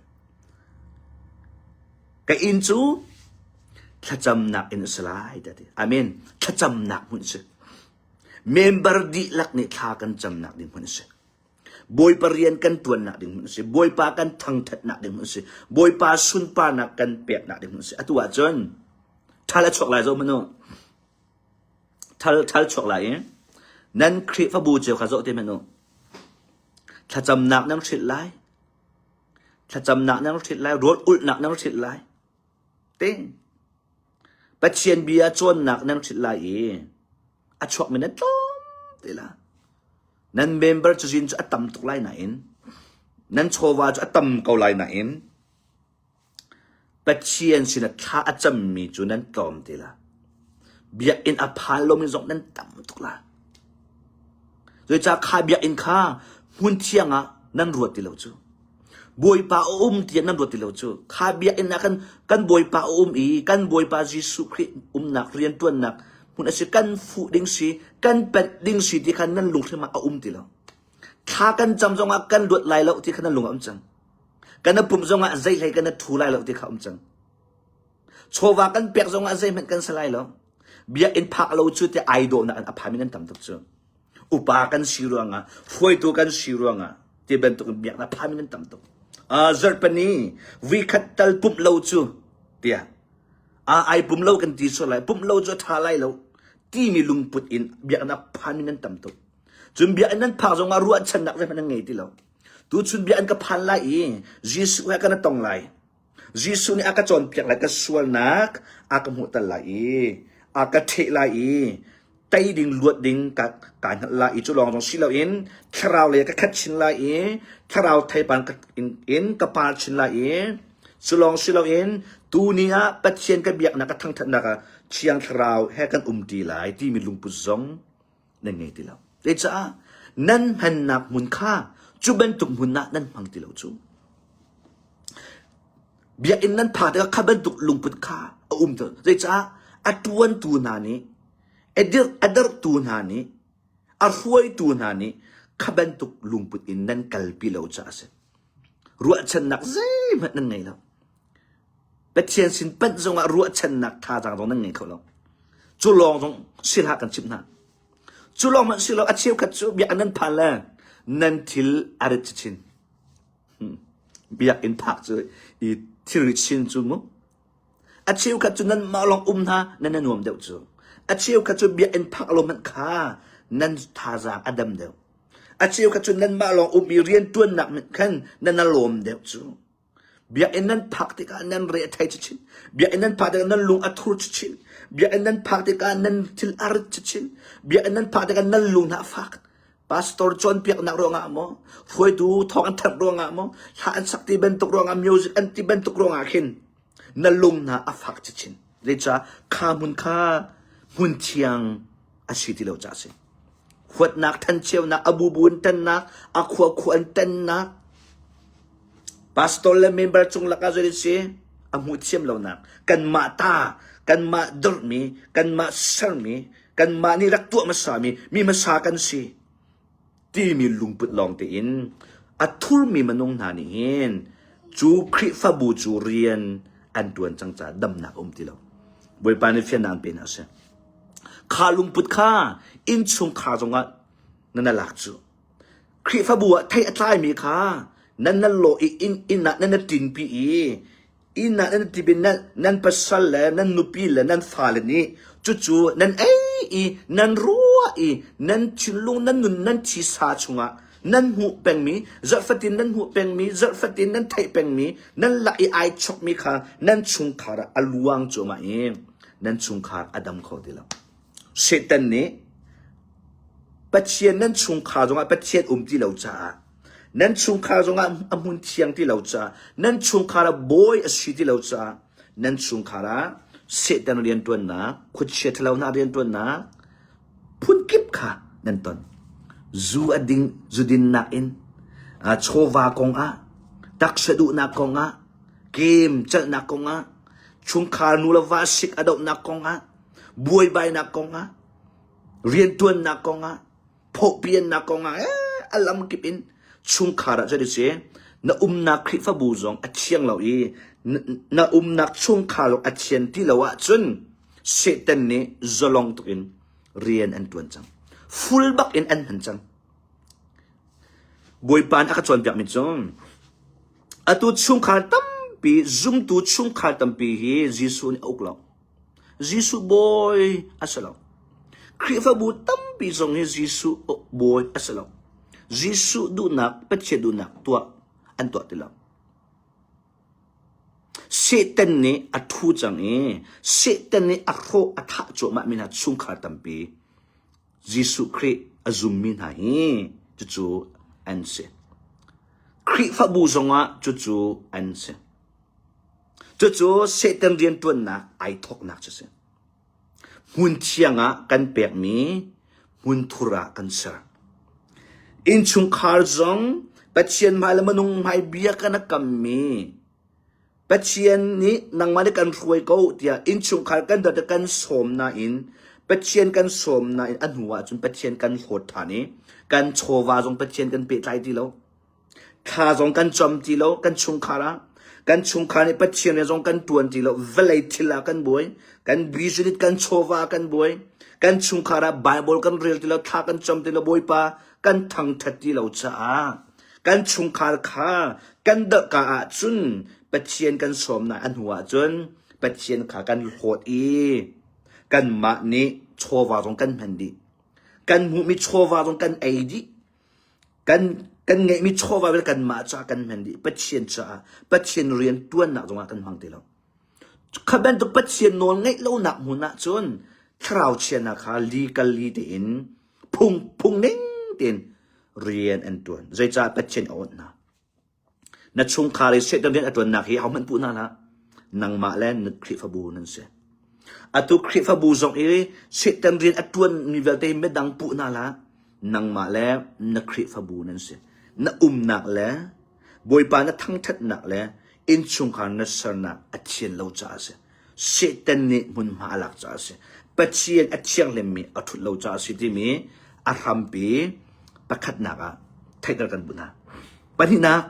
Ka inn cu thlacamnak inn a si lai ti. Amen. Thlacamnak hmun a si. Member dihlak nih thla kan camnak ding hmun a si. Bawipa rian kan ṭuannak ding hmun a si. Bawipa kan thangṭhatnak ding hmun a si. Bawipa sunparnak kan peknak ding hmun a si. Atu ahcun ṭhal a chuak lai zoh hmanh u. Ṭhal, ṭhal chuak lai i nan Khrihfabu cio kha zoh te hmanh u. Thlacamnak nan hrilh lai. Thlacamnak nan hrilh lai. Rawl ulhnak nan hrilh lai. Te. Pathian bia cawnnak nan hrilh lai i a chuakmi nan tlawm te la. Nan member cazin cu a tam tuk lai nain nan chawva cu a tam ko lai nain Pathian sinah thla a cammi cu nan tlawm te la. Biakinn a phan lomi zong nan tam tuk la. Zeicah kha biakinn kha hmun thiang ah nan ruat ti lo cu. Bawipa a um tiah nan ruat ti lo cu. Kha biakinn ah kan kan Bawipa a um i kan Bawipa Jesuh Khrih umnak rianṭuannak hmun a si kan fuh ding si kan panh ding si ti kha nan lunghrim ah a um ti lo. Thla kan cam zongah kan luat lai lo ti kha nan lung ah um cang. Kan a pumh zongah zei hlei kan a ṭhu lai lo ti kha um cang. Chawva kan pek zongah zeihmanh kan si lai lo. Biakinn phak lo cu ti ai dawhnak in a phami nan tam tuk cu. Upa kan si ruangah, hruaitu kan si ruangah ti bantuk in biaknak phami nan tam tuk. Uh, zarhpani vikhat tal pumh lo cu tiah a ai pum lo kan ti sual lai pumh lo cu a ṭha lai lo timi lungput in biaknak phami nan tam tuk. Cun biakinn nan phak zongah ruahchannak zeihmanh nan ngei ti lo. Tuchun bia an ka phan lai i Jesuh he kan i tong lai. Jesuh nih a ka cawnpiak lai, ka sualnak a ka hmuhter lai i a ka ṭheh lai i tei ding luat ding ka ka hngalh lai i cu lawng zong si loin thlarau lei ka khat chin lai i thlarau theipan ka in, in ka par chin lai i cu lawng si loin tuni ah Pathian ka biaknak ka thangṭhatnak ah Thiang Thlarau he kan umṭi lai timi lungput zong nan ngei ti lo. Zeicah nan hmannak hmun kha cu bantuk hmun ah nan hmang ti lo cu. Biakinn nan phak tikah kha bantuk lungput kha a um ti Zeicah a ṭuantu hna nih, a dirh a derhtu hna nih, a hruaitu hna nih kha bantuk lungput in nan kalpi lo caah a si. Ruahchannak zeihmanh nan ngei lo. Pathian sin panh zongah ruahchannak thazaang zong nan ngei kho lo. Cu lawng zong si hlah kan chimh hna. Cu lawng hmanh si lo a cheukhat cu biak nan phan le nan thil a rit chin. Hmm. Biakinn phak cu i thilri chin cu mu. A cheukhat cu nan mah lawng um hna nan na nuam deuh cu. A cheukhat cu biakinn phak lo hmanh kha nan thazaang a dam deuh. A cheukhat cu nanmah lawng um i rianṭuannak khan nan na lawm deuh cu. Biakinn nan phak tikah nan re a thei chinchin. Biakinn nan phak tikah nan lung a thur chinchin. Biakinn nan phak tikah nan thil a rit chinchin. Biakinn nan phak tikah nan lung hna a fak. Pastor cawnpiaknak ruangah maw, hruaitu thawng an thanh ruangah maw, hla an sak ti bantuk ruangah, music an ti bantuk ruangah khin na lung hna a fak chinchin. Zeicah kha hmun kha hmun thiang a si ti lo caah a si. Huatnak, thancheunak, a bubu in tannak, a khua khua in tannak, pastor le member cung lakah zei si a hmuh thiam lonak kanmah ta kanmah dorhmi kanmah sermi kanmah nih rak tuah hmasami mi hmasa kan si timi lungput lawng tein a thurmi minung hna nih hin cu Khrihfabu cu rian an tuan cang caah damnak a um ti lo. Bawipa nih fiannak an pe hna seh. Kha lungput kha innchungkhar zongah na na lak cu. Khrihfabu ah thei a tlaimi kha nan nan lawh i inn inn ah nan na ṭinpi i inn ah nan ṭinpi nan nan pasal le nan nupi le nan fale nih cucu nan ei i nan ruah i nan thinlung nan nun nan thisa chungah nan hmuh pengmi zarhfatin nan hmuh pengmi zarhfatin nan theih pengmi nan lak i ai chokmi kha nan chungkhar ah a luang cuahmah i nan chungkhar a dam kho ti lo. Satan nih Pathian nan chungkhar zongah Pathian um ti lo caah nan chungkhar zongah a hmun thiang ti lo caah nan chungkhar ah bawi a si ti lo caah nan chungkhar ah Satan rianṭuannak khuachia ṭhalo hna rianṭuannak phunkip kha nan ton. Zu a ding zu dinnak in chawva kongah taksa duhnak kongah kem celhnak kongah chungkhar nu le va sik a dohnak kongah buaibainak kongah riantuannak kongah phawhpiannak kongah eh, a lam kip in chungkhar ah cuti si na umnak Khrihfabu zong a thiang lo i na umnak chungkhar zong a thian ti lo ahcun Satan nih zalong tuk in rian an tuan cang. Full bak in an hman cang. Bawipa nih a ka cawnpiakmi cu atu chungkhar tampi zumtu chungkhar tampi hi Jesuh nih a uk lo. Jesuh bawi a si lo. Khrihfabu tampi zong hi Jesuh bawi a si lo. Jesuh duhnak, Pathian duhnak tuah an tuah ti lo. Satan nih a ṭhu cang i Satan nih a hrawh a thah cuahmah mi hna chungkhar tampi Jesuh Khrih a zummi hna hi cucu an si. Khrihfabu zongah cucu an si. Cucu Satan rianṭuannak ai thawknak cu si. Hmun thiang ah kan pekmi hmunthur ah kan ser. Innchungkhar zong Pathian hmai le minung hmai bia kan a kammi Pathian nih nangmah nih kan hruai ko tiah innchungkhar kan dawt kan sawm nain Pathian kan sawm nain a hnu ah cun Pathian kan hlawt ṭhan i kan chawva zong Pathian kan pehtlai ti lo. Thla zong kan cam ti lo kan chungkhar ah. Kan chungkhar nih Pathian rian zong kan ṭuan ti lo. Vawlei thil ah kan buai. Kan business kan chawva ah kan buai. Kan chungkhar ah Bible kan rel ti lo, thla kan cam ti lo, Bawipa kan thangṭhat ti lo caah kan chungkhar kha kan dohka ahcun Pathian kan sawmnak a hnu ahcun Pathian kha kan hlawt i kanmah nih chawva zong kan hman dih. Kan hmuhmi chawva zong kan ei dih. Kan kan ngeihmi chawva vialte kanmah caah kan hman dih. Pathian caah Pathian rian ṭuannak zongah kan hmang ti lo. Kha bantuk Pathian nawl ngeih lonak hmun ahcun thlarau chiahnak kha li kal li tein phung phung ning tein rian an ṭuan. Zeicah Pathian a awnh hna? Na chungkhar i Satan rian a ṭuannak hi ahohmanh puh hna hlah. Nangmah le na Khrihfabu nan si. Atu Khrihfabu zong i Satan rian a ṭuanmi vialte hi midang puh hna hlah. Nangmah le na Khrihfabu nan si. Na umnak le Bawipa na thangṭhatnak le innchungkhar na sernak a thian lo caah a si. Satan nih hmunhma a lak caah a si. Pathian a thianghlimmi a ṭhut lo caah a si timi a hrampi pakhatnak ah theihter kan duh hna. Pahnihnak,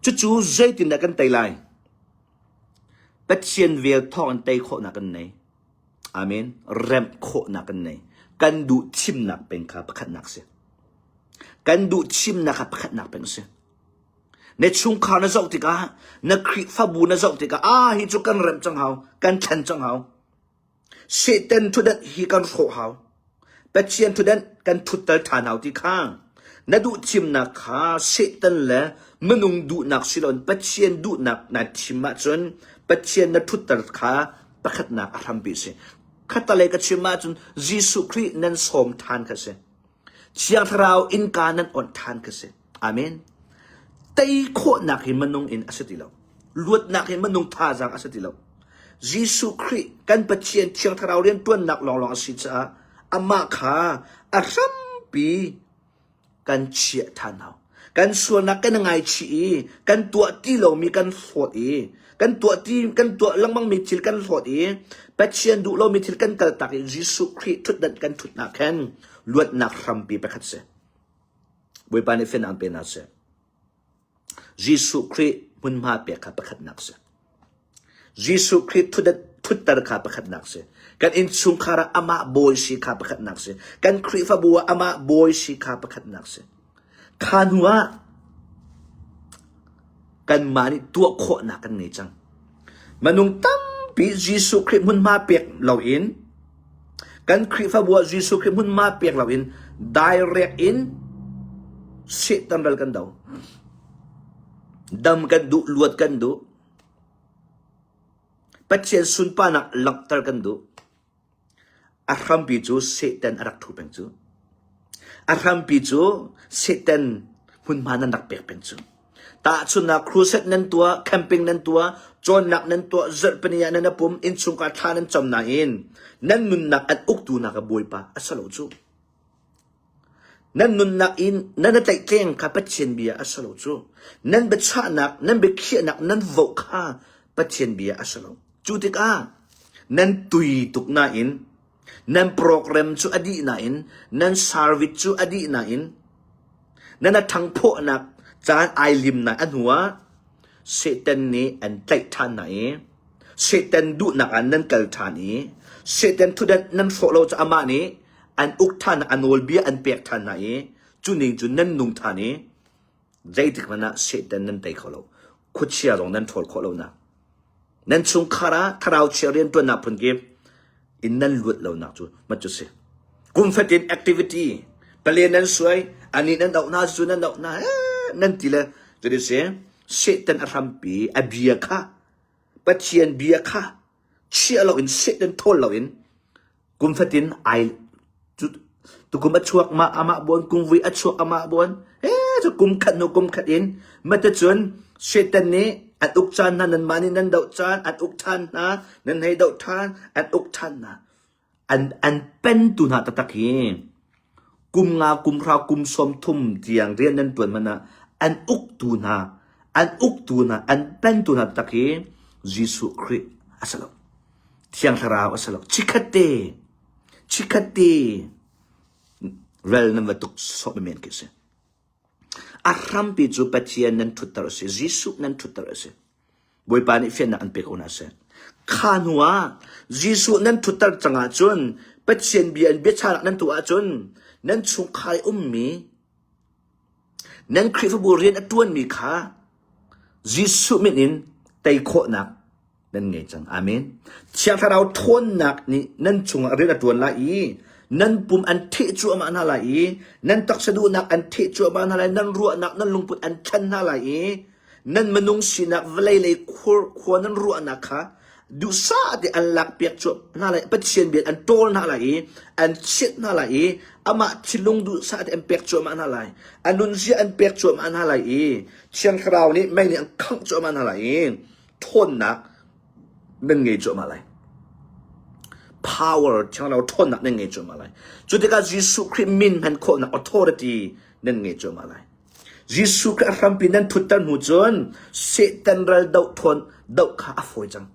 cucu zeitindah kan tei lai? Pathian vel thawng in tei khawhnak kan nei. Amen. Remh khawhnak kan nei. Kan duh thimnak peng kha pakhatnak si. Kan duh thimnak kha pakhatnak peng si. Na chungkhar na zoh tikah, na Khrihfabu na zoh tikah, ah hi cu kan remh cang hau, kan thlen cang hau. Satan thutdan hi kan hrawh hau. Pathian thutdan kan thutter ṭhan hau ti kha na duh thimnak kha Satan le minung duhnak si loin Pathian duhnak naa thim ahcun Pathian na thutter kha pakhatnak a hrampi a si. Khattalei ka chim ahcun Jesuh Khrih nan sawm ṭhan kha a si. Thiang Thlarau innka nan onh ṭhan kha si. Amen. Tei khawhnak hi minung in a si ti lo. Luatnak hi minung thazaang a si ti lo. Jesuh Khrih kan Pathian Thiang Thlarau rianṭuannak lawnglawng a si caah amah kha a hrampi kan chiah ṭhan hau. Kan sualnak kan i ngaichih i kan tuah ti lomi kan hlawt i kan tuah ti kan tuah lengmangmi thil kan hlawt i Pathian duh lomi thil kan kaltak i Jesuh Khrih ṭhutdan kan ṭhutnak khan luatnak hrampi pakhat si. Bawipa nih fiannak pe hna seh. Jesuh Khrih hmunhma pek kha pakhatnak si. Jesuh Khrih thutter kha pakhatnak si. Kan innchungkhar ah amah bawi si kha pakhatnak si. Kan Khrihfabu ah amah bawi si kha pakhatnak si. Kha hnu ah kanmah nih tuah khawhnak kan ngei cang. Minung tampi Jesuh Khrih hmunhma pek loin kan Khrihfabu ah Jesuh Khrih hmunhma pek loin direct in Satan ral kan do. Dam kan duh, luat kan duh. Pathian sunparnak langhter kan duh. A hrampi cu Satan a rak ṭhu peng cu. A hrampi cu Satan hmunhma nan rak pek peng cu. Tahchunhnak crusade nan tuah, camping nan tuah, cawnnak nan tuah, zarhpini ah nan i pum, innchungkhar thla nan cam nain nan nunnak an uktu nak a Bawipa a si lo cu. Nan nunnak in nan i tlaihtleng kha Pathian bia a si lo cu. Nan biachahnak, nan biakhiahnak, nan voh kha Pathian bia a si lo. Cu tikah nan tui tuk nain, nan program cu a dih nain, nan service cu a dih nain, nan a ṭhangphawhnak caan ai lim nain a hnuah Satan nih an tlaih ṭhan hna i Satan duhnak ah nan kal ṭhan i Satan thutdan nan hrawh lo cu amah nih an uk ṭhan a nawlbia an pek ṭhan hna i cu ning cu nan nung ṭhan i zeitik hmanh ah Satan nan tei kho lo khuachia zong nan ṭhawl khawh lonak nan chungkhar ah thlarau chia rianṭuannak phunkip in nan luat lonak cu mat cu si kum fatin activity pale nan suai ani nan doh hna cu nan doh hna nan ti le cuti si Satan a hrampi a bia kha Pathian bia kha chiah loin Satan thawl loin Kum fatin ai cu tukum a chuak ma amah buan kumvui a chuak amah buan eh cu kum khat hnu kum khat in matacun Satan nih an uk caan hna nanmah nih nan doh caan an uk ṭhan hna nan hei doh ṭhan an uk ṭhan hna an an pentu hna taktak hi kum nga kum hra kum sawm thum tiang rian nan ṭuan hmanh ah an uktu hna an uktu hna an pentu hna taktak hi Jesuh Khrih a si lo. Thiang Thlarau a si lo. Chikkhat te, chikkhat te rel nan va tuk sawh men khi si. A hrampi cu Pathian nan ṭhutter a si, Jesuh nan ṭhutter a si. Bawipa nih fiannak an pe ko hna seh. Kha hnu ah Jesuh nan ṭhutter cang ahcun Pathian bia in biachahnak nan tuah ahcun nan chungkhar i ummi nan Khrihfabu rian a ṭuanmi kha Jesuh min in tei khawhnak nan ngei cang. Amen. Thiang Thlarau ṭhawnnak nih nan chungah rian a ṭuan lai i nan pum an theh cuahmah hna lai i nan taksa duhnak an theh cuahmah hna lai, nan ruahnak, nan lungput an thlen hna lai i nan minung sinak vawlei lei khua nan ruahnak kha duhsah te an lakpiak cuah hna lai Pathian bia an ṭawl hna lai i an chiat hna lai i amah thinlung duhsah te an pek cuahmah hna lai a nunzia an pek cuahmah hna lai i Thiang Thlarau nih mei nih an khangh cuahmah hna lai i ṭhawnnak nan ngei cuahmah lai power Thiang Thlarau ṭhawnnak nan ngei cuahmah lai cu tikah Jesuh Khrih min hman khawhnak authority nan ngei cuahmah lai Jesuh Khrih a hrampi nan ṭhutter hnu cun Satan ral doh ṭhawn doh kha a fawi cang.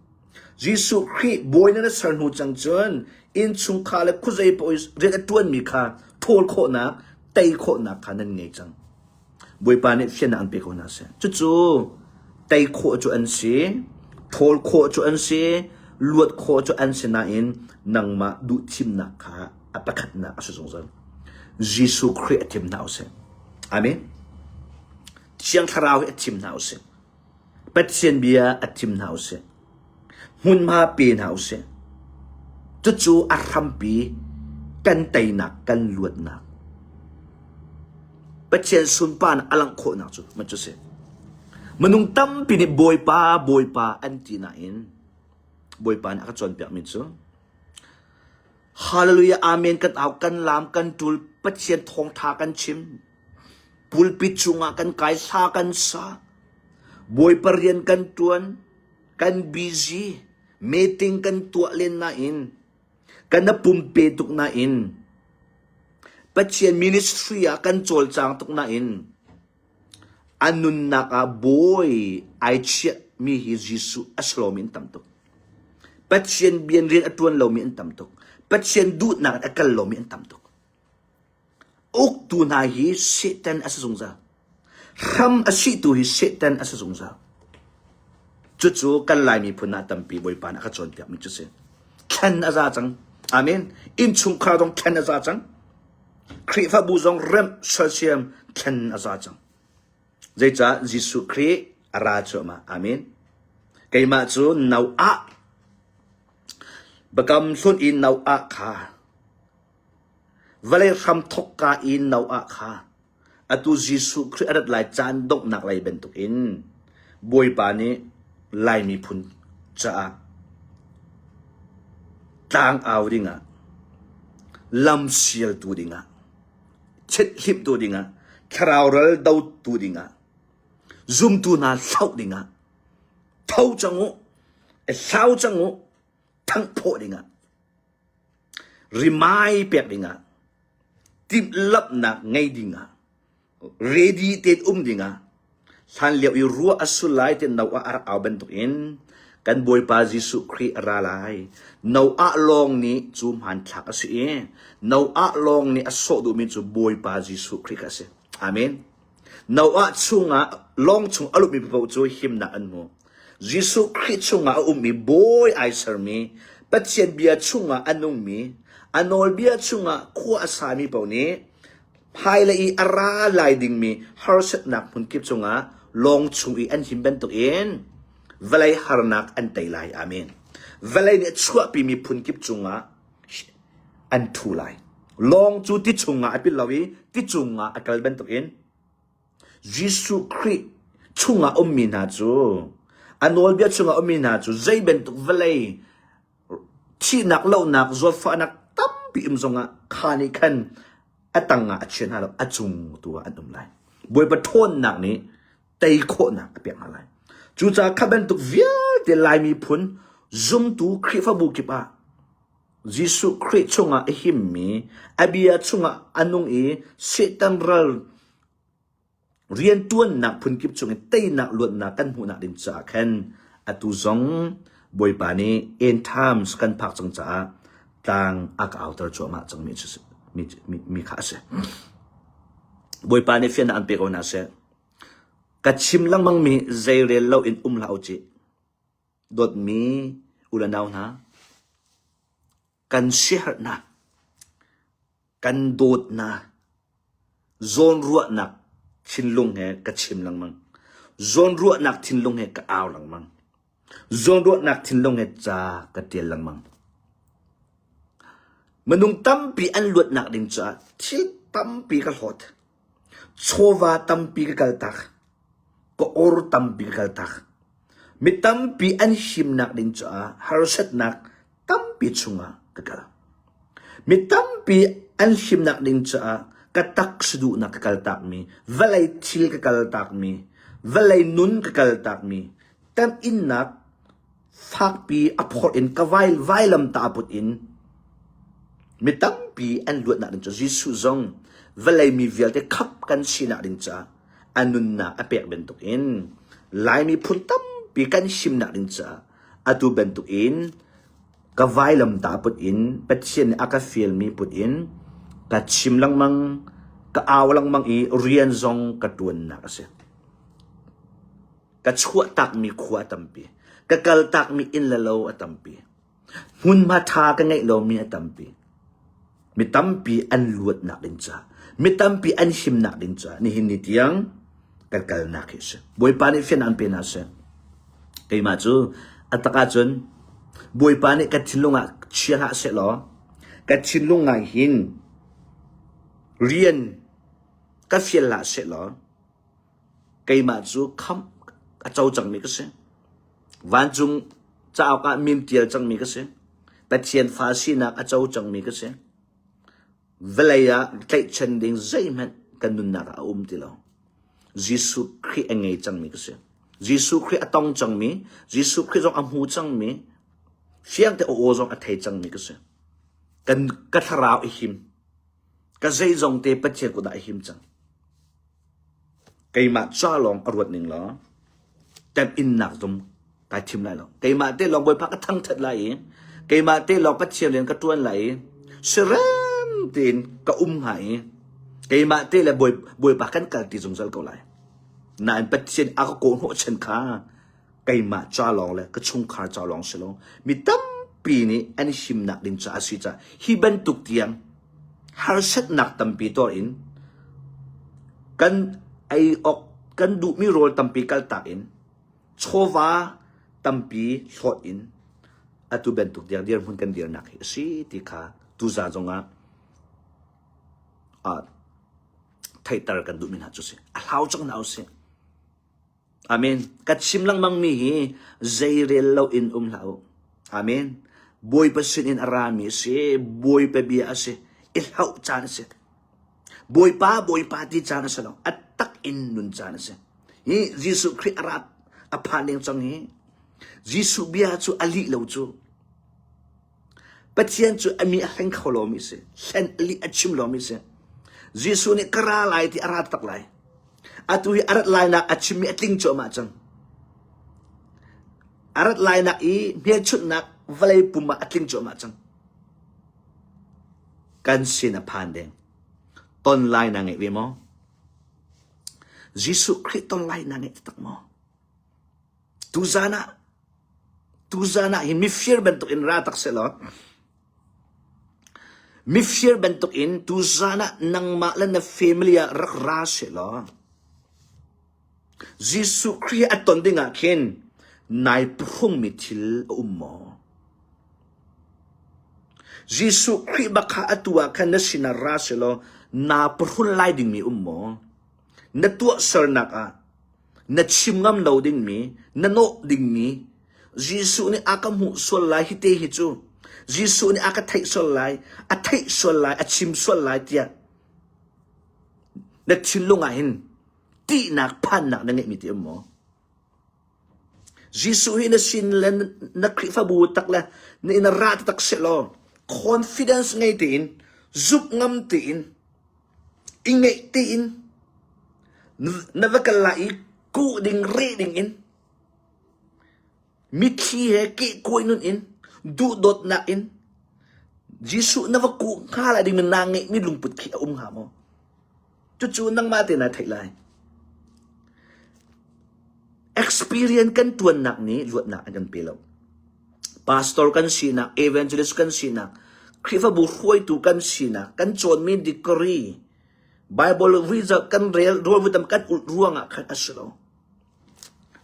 Jesuh Khrih bawi nan ser hnu cang cun innchungkhar le khuazei paoh i rian a ṭuanmi kha ṭhawl khawhnak, tei khawhnak kha nan ngei cang. Bawipa nih fiannak an pe ko hna seh. Cucu tei khawh cu an si, ṭhawl khawh cu an si, luat khawh cu an si nain nangmah duhthimnak kha a pakhatnak a si zungzal. Jesuh Khrih a thim hna usih. Amen. Thiang Thlarau hi a thim hna usih. Pathian bia a thim hna usih. Hmunhma pe hna usih. Cucu a hrampi kan teinak, kan luatnak. Pathian sunparnak a langh khawhnak cu man cu si. Minung tampi nih Bawipa, Bawipa an ti nain Bawipa nih a ka cawnpiakmi cu Hallelujah Amen kan au kan lam kan tul Pathian thawngtha kan chim pulpit cungah kan kai hla kan sa Bawipa rian kan tuan kan busy meeting kan tuah len nain kan na pumpe tuk nain Pathian ministry ah kan cawlcang tuk nain A nunnak ah bawi ai chiahmi hi Jesuh a si lomi an tam tuk. Pathian bian rian a ṭuan lomi an tam tuk. Pathian duhnak in a kal lomi an tam tuk. Uktu hna hi Satan a si zungzal. Hram a sihtu hi Satan a si zungzal. Cucu kan Lai miphun ah tampi Bawipa nih a ka cawnpiakmi cu si. Thlen a za cang. Amen. Innchungkhar zong thlen a za cang. Khrihfabu zong remh sersiam thlen a za cang. Zeicah Jesuh Khrih a ra cuahmah. Amen. Keimah cu Noah biakam hlun i Noah kha vawlei hram thawkka i Noah kha atu Jesuh Khrih a rat lai caan donghnak lei bantukin Bawipa nih Lai miphun caah tlangau dingah, lam sialtu dingah, chethlimtu dingah, thlarau ral dotu dingah, zumtu hna hloh dingah, tho cang u, hlau cang u, thanghphawh dingah, rimai pek dingah, timhlamhnak ngei dingah, ready tein um dingah hlanlio i ruah a sul lai ti Noah a rak au bantukin kan Bawipa Jesuh Khrih a ra lai. Noah lawng nih cu hmanthlak a si i Noah lawng nih a sawh duhmi cu Bawipa Jesuh Khrih kha a si. Amen. Noah chungah lawng chung a lutmi paoh cu himnak an hmu. Jesuh Khrih chungah a ummi bawi ai sermi, Pathian bia chungah a nungmi, a nawlbia chungah khua a sami paoh nih Hmailei i a ra lai dingmi harsatnak hmunkip cungah lawng chung i an him bantukin vawlei harnak an tei lai. Amen. Vawlei nih a chuahpimi phunkip cungah an ṭhu lai. Lawng cu ti chungah a pil lo i ti cungah a kal bantukin Jesuh Khrih chungah ummi hna cu a nawlbia chungah ummi hna cu zei bantuk vawlei Thihnak, lohnak, zawtfahnak tampi um zongah kha nih khan a tangah a chia hna lo, a cung tu ah an um lai. Bawipa ṭhawnnak nih tei khawhnak a pek hna lai. Cucaah kha bantuk vialte Lai miphun zumtu Khrihfabu kip ah Jesuh Khrih chungah a himmi, a bia chungah a nung i Satan ral Rianṭuannak phunkip chungin teinak luatnak kan hmuhnak ding caah khan atu zong Bawipa nih end times kan phak cang caah tlang a ka auter cuahmah cangmi mi kha a si. Bawipa nih fiannak an pe ko hna seh. Ka chim lengmangmi zeirel loin um hlah u cih. Dawtmi u le nau hna, kan siaherhnak, kan dawtnak, zawnruahnak thinlung he ka chim lengmang. Zawnruahnak thinlung he ka au lengmang. Zawnruahnak thinlung he ca ka ṭial lengmang. Minung tampi an luatnak ding caah thil tampi ka hlawt. Chawva tampi ka kaltak. Ka or tampi ka kaltak. Mi tampi an himnak ding caah harsatnak tampi chungah ka kal. Mi tampi an himnak ding caah ka taksa duhnak ka kaltakmi, vawlei thil ka kaltakmi, vawlei nun ka kaltakmi, temhinnak fakpi a phorh in ka vai, vailamtah put in mi tampi an luatnak ding cu Jesuh zong vawlei mi vialte khap kan sinak ding caah a nunnak a pek bantuk in Laimi phun tampi kan himnak ding caah atu bantuk in ka vailamtah put in Pathian nih a ka fialmi put in ka chim lengmang ka au lengmang i rian zong ka ṭuannak a si. Ka chuahtakmi khua a tampi. Ka kaltakmi inn le lo a tampi. Hmunhma ṭha ka ngeih lomi a tampi. Mi tampi an luatnak ding caah, mi tampi an himnak ding caah nihin ni tiang kan kalnak hi a si. Bawipa nih fian an pe hna seh. Keimah cu a tak ahcun Bawipa nih ka thinlung ah chia hlah seh law ka thinlung ah hin rian ka fial hlah seh law Keimah cu khamh a co cangmi ka si. Vancung cauk ah min ṭial cangmi ka si. Pathian fa sinak a co cangmi ka si. Vawlei ah tlaihchan ding zeihmanh kan nunnak ah a um ti lo. Jesuh Khrih a ngei cangmi ka si. Jesuh Khrih a tong cangmi, Jesuh Khrih zong a hmu cangmi, fiangte a aw zong a thei cangmi ka si. Kan, ka thlarau i him. Ka zeizong te Pathian kut ah a him cang. Keimah ca lawng a ruat ning law temhinnak zong kai thim lai lo. Keimah te lawng Bawipa ka thangṭhat lai i keimah te lawng Pathian rian ka ṭuan lai i sirem tein ka um hnga i keimah te le Bawipa kan kal ti zungzal ko lai. Nain Pathian a ka kawhhnawhchan kha keimah ca lawng le ka chungkhar ca lawng si lo mi tampi nih an himnak ding caah a si caah hi bantuk tiang harsatnak tampi tuar in kan ei awk kan duhmi rawl tampi kaltak in chawva tampi hlawt in atu bantuk tiang dirhmun kan dirnak hi a si ti kha tuzan zongah ah theihter kan duhmi hna cu si a hlau cang hna usih Amen. Ka chim lengmangmi hi zeirel lo in um hlah u. Amen. Bawipa sin in a rami a si. Bawipa bia a si. I hlauh caan a si. Bawipa, Bawipa ti caan a si lo. A tak in nun caan a si. Hi Jesuh Khrih a rat a phan ding cang hi. Jesuh bia cu a lih lo cu. Pathian cu a mi a hleng kho lomi a si. Hlen a lih a chim lomi a si. Jesuh nih ka ra lai ti a ra tak lai. Atu hi a rat lainak a chimmi a tling cuahmah cang. A rat lainak i hmelchunhnak vawlei pum ah a tling cuahmah cang. Kan sin a phan deng. Ton lai na ngeih ve maw? Jesuh Khrih ton lai na ngeih taktak maw? Tuzan ah tuzan ah hin mifir bantuk in ra tak sehlaw mifir bantuk in tuzan ah nangmah le na family ah rak ra sehlaw Jesuh Khrih a ton ding ah khin nai phuhrungmi thil a um maw? Jesuh Khrih bak kha atu ah khan na sinah ra sehlaw naa phuhrun lai dingmi um maw? Na tuahsernak ah na chim ngam lo dingmi, na nawh dingmi, Jesuh nih a ka hmuh sual lai hi te hi cu, Jesuh nih a ka theih sual lai, a theih sual lai, a chim sual lai tiah na thinlung ah hin tihnak phannak na ngeihmi ti um maw? Jesuh hi na sin le na Khrihfabu tak le na inn ra tak seh law confidence ngei tein zumh ngam tein i ngeih tein na va kal lai i kuh ding reh ding in mitthli he kehkuai nun in duhdawtnak in Jesuh na va kuh hnga lai ding naa ngeihmi lungput khi a um hnga maw? Cucu nangmah te naa theih lai. Experience kan tuannak nih luatnak an kan pe lo. Pastor kan sinak, evangelist kan sinak, Khrihfabu hruaitu kan sinak, kan cawnmi degree, Bible result kan rel, rawl tam kan ulh ruangah khan a si lo.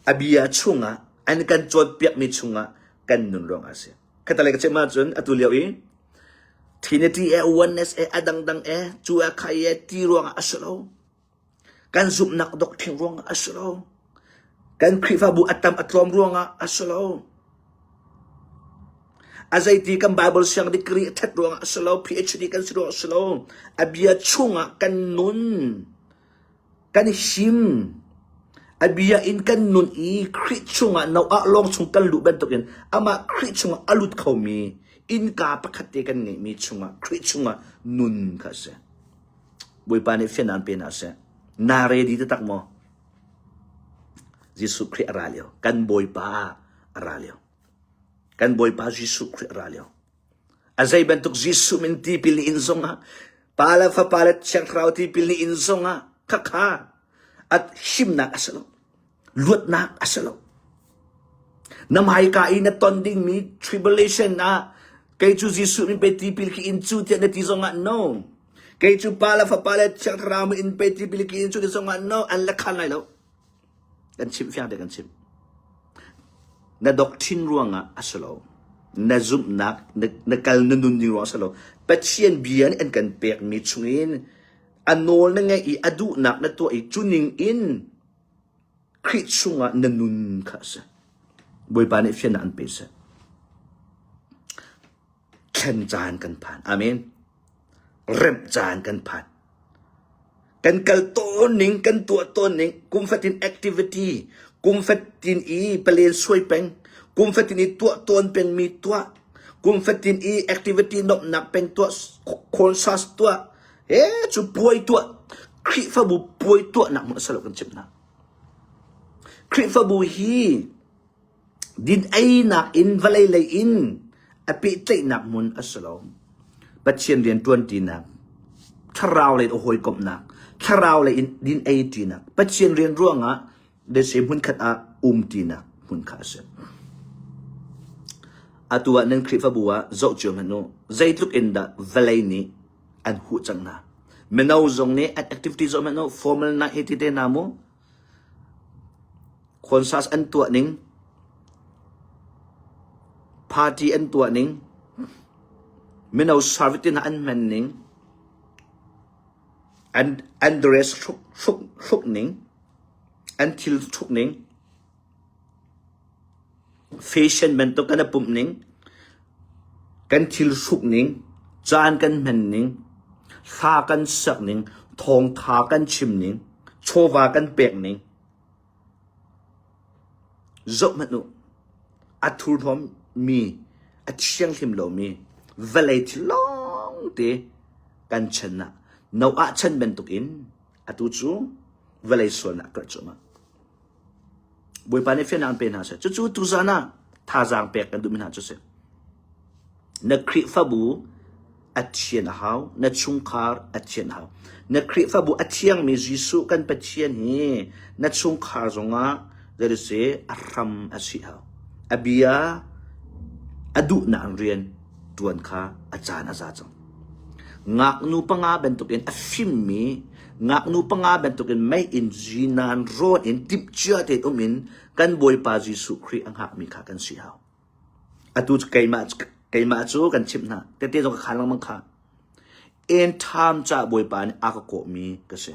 A bia chungah, an kan cawnpiakmi chungah kan nun ruangah a si. Khatalei ka chim ahcun atu lio i Trinity e oneness e a dangdang e cu e khai e ti ruangah a si lo. Kan zumhnak doctrine ruangah a si lo. Kan Khrihfabu a tam a tlawm ruangah a si lo. A zeiti kan Bible siang degree a that ruangah a si lo, PhD kan si ruangah a si lo. A bia chungah kan nun, kan him. A bia in kan nun i Khrih chungah Noah lawng chung kan luh bantukin amah Khrih chungah a lut khomi innka pakhat te kan ngeihmi chungah Khrih chungah nun kha a si. Bawipa nih fian an pe hna seh. Na ready taktak maw? Jesuh Khrih a ra lio. Kan Bawipa a ra lio. Kan Bawipa Jesuh Khrih a ra lio. A zei bantuk Jesuh min tipil ni in zongah Pa le Fapa le Thiang Thlarau tipil ni in zongah khakha at himnak a si lo. Luatnak a si lo. Na hmaika i na ton dingmi tribulation ah kei cu Jesuh min pe tipil ki in cu tiah na ti zongah no. Kei cu Pa le Fapa le Thiang Thlarau min in pe tipil ki in cu ti zongah no an la khan lai lo. Kan chimh fiang te kan chimh. Na doctrine ruangah a si lo. Na zumhnak, na, na kal na nun ding ruangah a si lo. Pathian bia nih an kan pekmi chungin a nawl na ngeih i a duhnak na tuah i cu ning in Khrih chungah na nun kha a si. Bawipa nih fiannak an pe seh. Thlen caan kan phan. Amen. Remh caan kan phan. Kan kal tawn ning, kan tuah tawn ning, kum fatin activity, kum fatin i palen suai peng, kum fatin i tuah tawn peng mi tuah, kum fatin i activity nomhnak peng tuah, concert tuah, he cu puai tuah, Khrihfabu puai tuahnak hmun a si lo kan chimh hna. Khrihfabu hi din einak in vawlei lei in a pehtlaihnak hmun a si lo. Pathian rian ṭuanṭinak, thlarau lei in a hawikomhnak, thlarau lei in din ei ṭinak, Pathian rian ruangah dese hmunkhat ah um ṭinak hmun kha a si. Atu ah nan Khrihfabu ah zoh cio hmanh u, zeitluk in dah vawlei nih an huh cang hna. Mino zong nih an activity zoh hmanh u, formal night hi ti te hna mu, Concert an tuah ning, party an tuah ning, mino service te hna an hman ning, an, an dress hruk, hruk, hruk ning, an thil hruk ning, fashion bantuk kan i pumh ning, kan thil hruk ning, caan kan hman ning, hla kan sak ning, thawngtha kan chim ning, chawva kan pek ning, zoh hmanh u, a thurhnawm mi, a thianghlim lomi vawlei thil lawngte kan chan ah Noah chan bantukin atu cu vawlei sualnak karh cuahmah. Bawipa nih fiannak an pe hna seh. Cucu tuzan ah thazaang pek kan duhmi hna cu si. Na Khrihfabu a thian a hau, na chungkhar a thian a hau. Na Khrihfabu a thiangmi Jesuh kan Pathian hi na chungkhar zongah zeiti a hram a si hau. A bia a duhnak rian ṭuan kha a caan a za cang. Ngaknu panga bantukin a fimmi ngaknu panga bantukin mei in zinan rawn in timhcia tein um in kan Bawipa Jesuh Khrih a hngakmi kha kan si hau. Atu cu keimah keimah cu kan chimh hna. Tete zong ka khan lengmang kha. End time ca Bawipa nih a ka kawhmi ka si.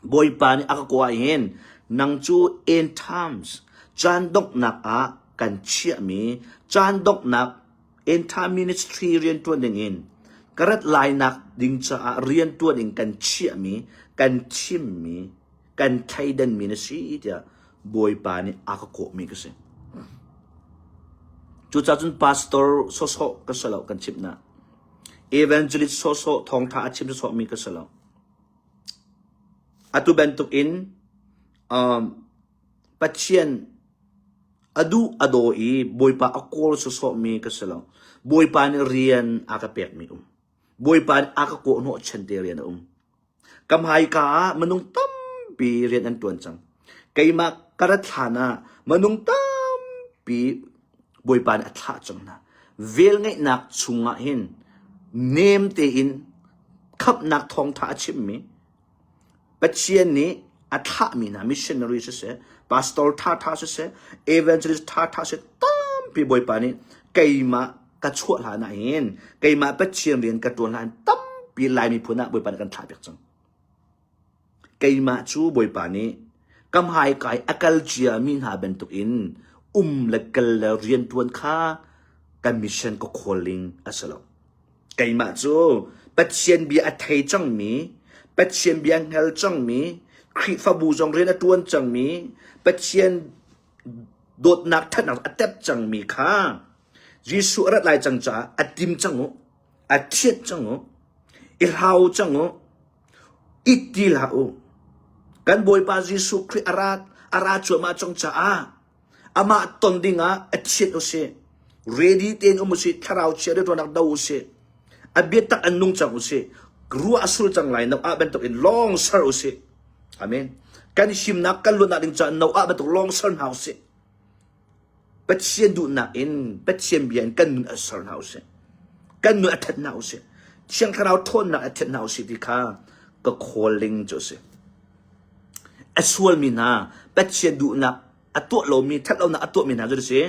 Bawipa nih a ka kawh ahhin nang cu end times caan donghnak ah kan chiahmi caan donghnak end time ministry rianṭuan dingin ka rat lainak ding caah rianṭuan in kan chiahmi kan thimmi kan thleidanmi na si tiah Bawipa nih a ka kawhmi ka si. Cucaah cun pastor sawsawh ka si lo kan chimh na. Evangelist sawsawh thawngṭha a chim sawsawhmi ka si lo. Atu bantukin um, Pathian a duh a daw i Bawipa a kawl sawsawhmi ka si lo. Bawipa nih rian a ka pekmi um. Bawipa nih a ka kawhhnawh chan te rian a um. Ka hmaika ah minung tampi rian an tuan cang. Keimah Ka rat hlan ah minung tampi Bawipa nih a thlah cang hna. Velngeihnak chungah hin nem tein khamhnak thawngṭha a chimmi Pathian nih a thlahmi hna missionary siseh, pastor ṭhaṭha siseh, evangelist ṭhaṭha siseh tampi Bawipa nih keimah ka chuah hlan ah hin keimah Pathian rian ka ṭuan hlan tampi Lai miphun ah Bawipa nih kan thlah piak cang. Keimah cu Bawipa nih ka hmaika i a kal ciami hna bantukin um le kal le rianṭuan kha ka mission ka calling a si lo. Keimah cu Pathian bia a thei cangmi, Pathian bia a hngal cangmi, Khrihfabu zong rian a ṭuan cangmi, Pathian dawtnak ṭhatnak a tep cangmi kha Jesuh a rat lai cang caah a tim cang u, a thianh cang u, i hlau cang u, it ti hlah u. Kan Bawipa Jesuh Khrih a ra a ra cuahmah cang caah Amah ton dingah a thianh usih. Ready tein um usih. Thlarau chia rianṭuannak do usih. A biatak an nung cang usih. Ruah a sul cang lai. Noah bantuk in lawng ser usih. Amen. Kan himnak kan luatnak ding caah Noah bantuk lawng ser hna usih. Pathian duhnak in Pathian bia in kan nun a ser hna usih. Kan nun a that hna usih. Thiang Thlarau ṭhawnnak a that hna usih ti kha ka calling cu a si. A sualmi hna Pathian duhnak a tuah lomi ṭhatlonak a tuahmi hna cu a si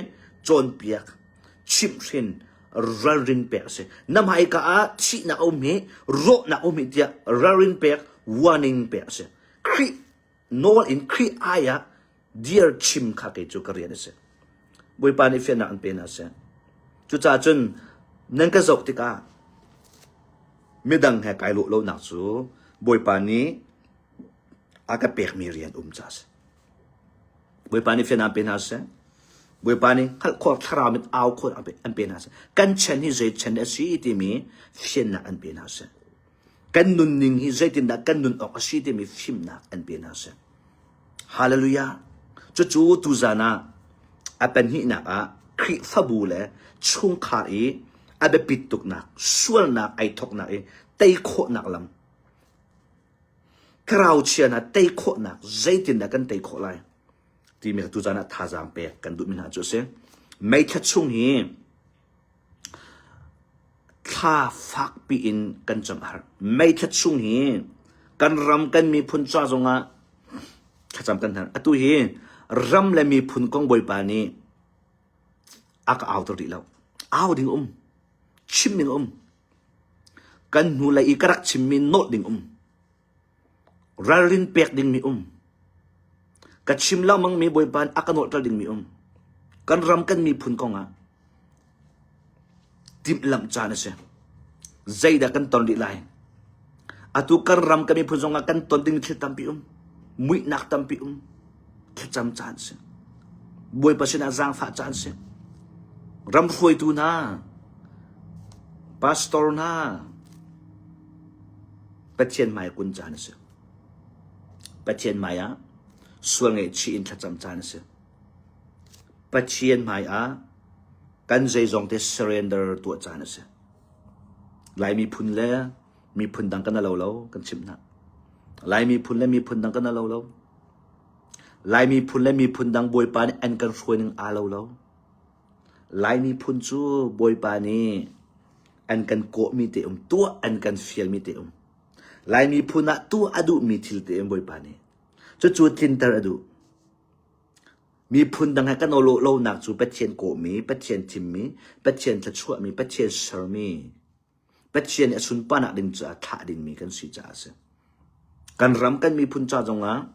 cawnpiak chimhhrin ralrin pek a si na hmaika ah thihnak a um hi rawhnak a um hi tiah ralrin pek warning pek a si Khrih nawl in Khrih ai ah dir chim kha kei cu ka rian a si Bawipa nih fiannak an pe hna seh cucaah cun nan ka zoh tikah midang he kai lawh lonak cu Bawipa nih a ka pekmi rian um ca a si Bawipa nih fian an pe hna seh. Bawipa nih hngalh khawh thlarau mit au khawh an pe hna seh. Kan chan hi zei chan a si timi fiannak an pe hna seh. Kan nunning hi zeitindah kan nun awk a si timi fimnak an pe hna seh. Hallelujah. Cucu tuzan ah a pahnihnak ah Khrihfabu le chungkhar i a biapit tuknak, sualnak ai thawknak i tei khawhnak lam Thlarau chia hna tei khawhnak zeitindah kan tei khawh lai timi kha tuzaan ah thazaang pek kan duhmi hna cu a si. Meithla chung hi thla fakpi in kan cam a har. Meithla chung hi kan ram kan miphun ca zongah thlacam kan har. Atu hi ram le miphun kong Bawipa nih a ka auter rih lo. Au ding um. Chim ding um. Kan hnulei i ka rak chimmi nolh ding um. Ralrin pek dingmi um. Ka chim lengmangmi Bawipa nih a ka nolhter dingmi um. Kan ram kan miphun kongah timhlamh caan a si. Zeidah kan ton rih lai? Atu kan ram kan miphun zongah kan ton dingmi thil tampi um. Muihnak tampi um. Thlacam caan si. Bawipa sinah zaangfah caan si. Ram hruaitu hna, pastor hna, Pathian hmai kun caan a si. Pathian hmai ah sual ngaihchih in thlacam caan a si. Pathian hmai ah kan zeizong te surrender tuah caan a si. Lai miphun le miphun dang kan alo lo kan chimh hna. Lai miphun le miphun dang kan alo lo. Lai miphun le miphun dang Bawipa nih an kan hruai ning aa lo lo. Lai miphun cu Bawipa nih an kan kawhmi te um, tuah an kan fialmi te um. Lai miphun ah tuah a duhmi thil te um Bawipa nih. Cucu tlinter a duh. Miphun dang he kan awlawh lonak cu Pathian kawhmi, Pathian thimmi, Pathian thluachuahmi, Pathian sermi, Pathian nih a sunparnak ding caah thlah dingmi kan si caah a si. Kan ram kan miphun ca zongah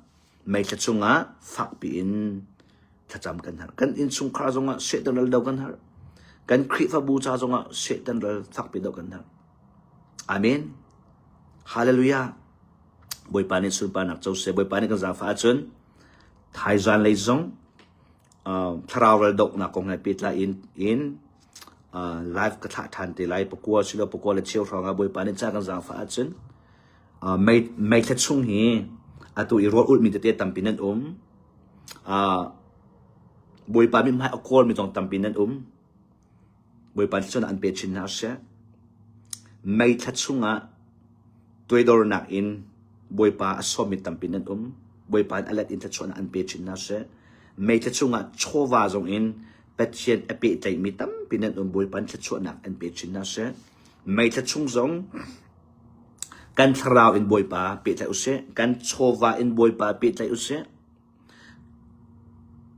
meithla chungah fakpi in thlacam kan har. Kan innchungkhar zongah Satan ral do kan har. Kan Khrihfabu ca zongah Satan ral fakpi do kan har. Amen. Hallelujah. Bawipa nih sunparnak co seh. Bawipa nih kan zaangfah ahcun thaizan lei zong thlarau ral dohnak kong he pehtlai in in live ka thlah ṭhan te lai pakua silo pakua le cheu hrawng ah Bawipa nih ca kan zaangfah ahcun mei meithla chung hi atu i rawl ulhmi tete tampi nan um Bawipa mithmai a kawlmi zong tampi nan um Bawipa nih cun an pe chin hna seh meithla chungah tuaidornak in Bawipa a sawmmi tampi nan um Bawipa nih a let in thluachuahnak an pe chin hna seh. May thla chungah chawva zong in Pathian a pehtlaihmi tampi nan um Bawipa thluachuahnak an pe chin hna seh. May thla chung zong kan thlarau in Bawipa pehtlaih usih. Kan chawva in Bawipa pehtlaih usih.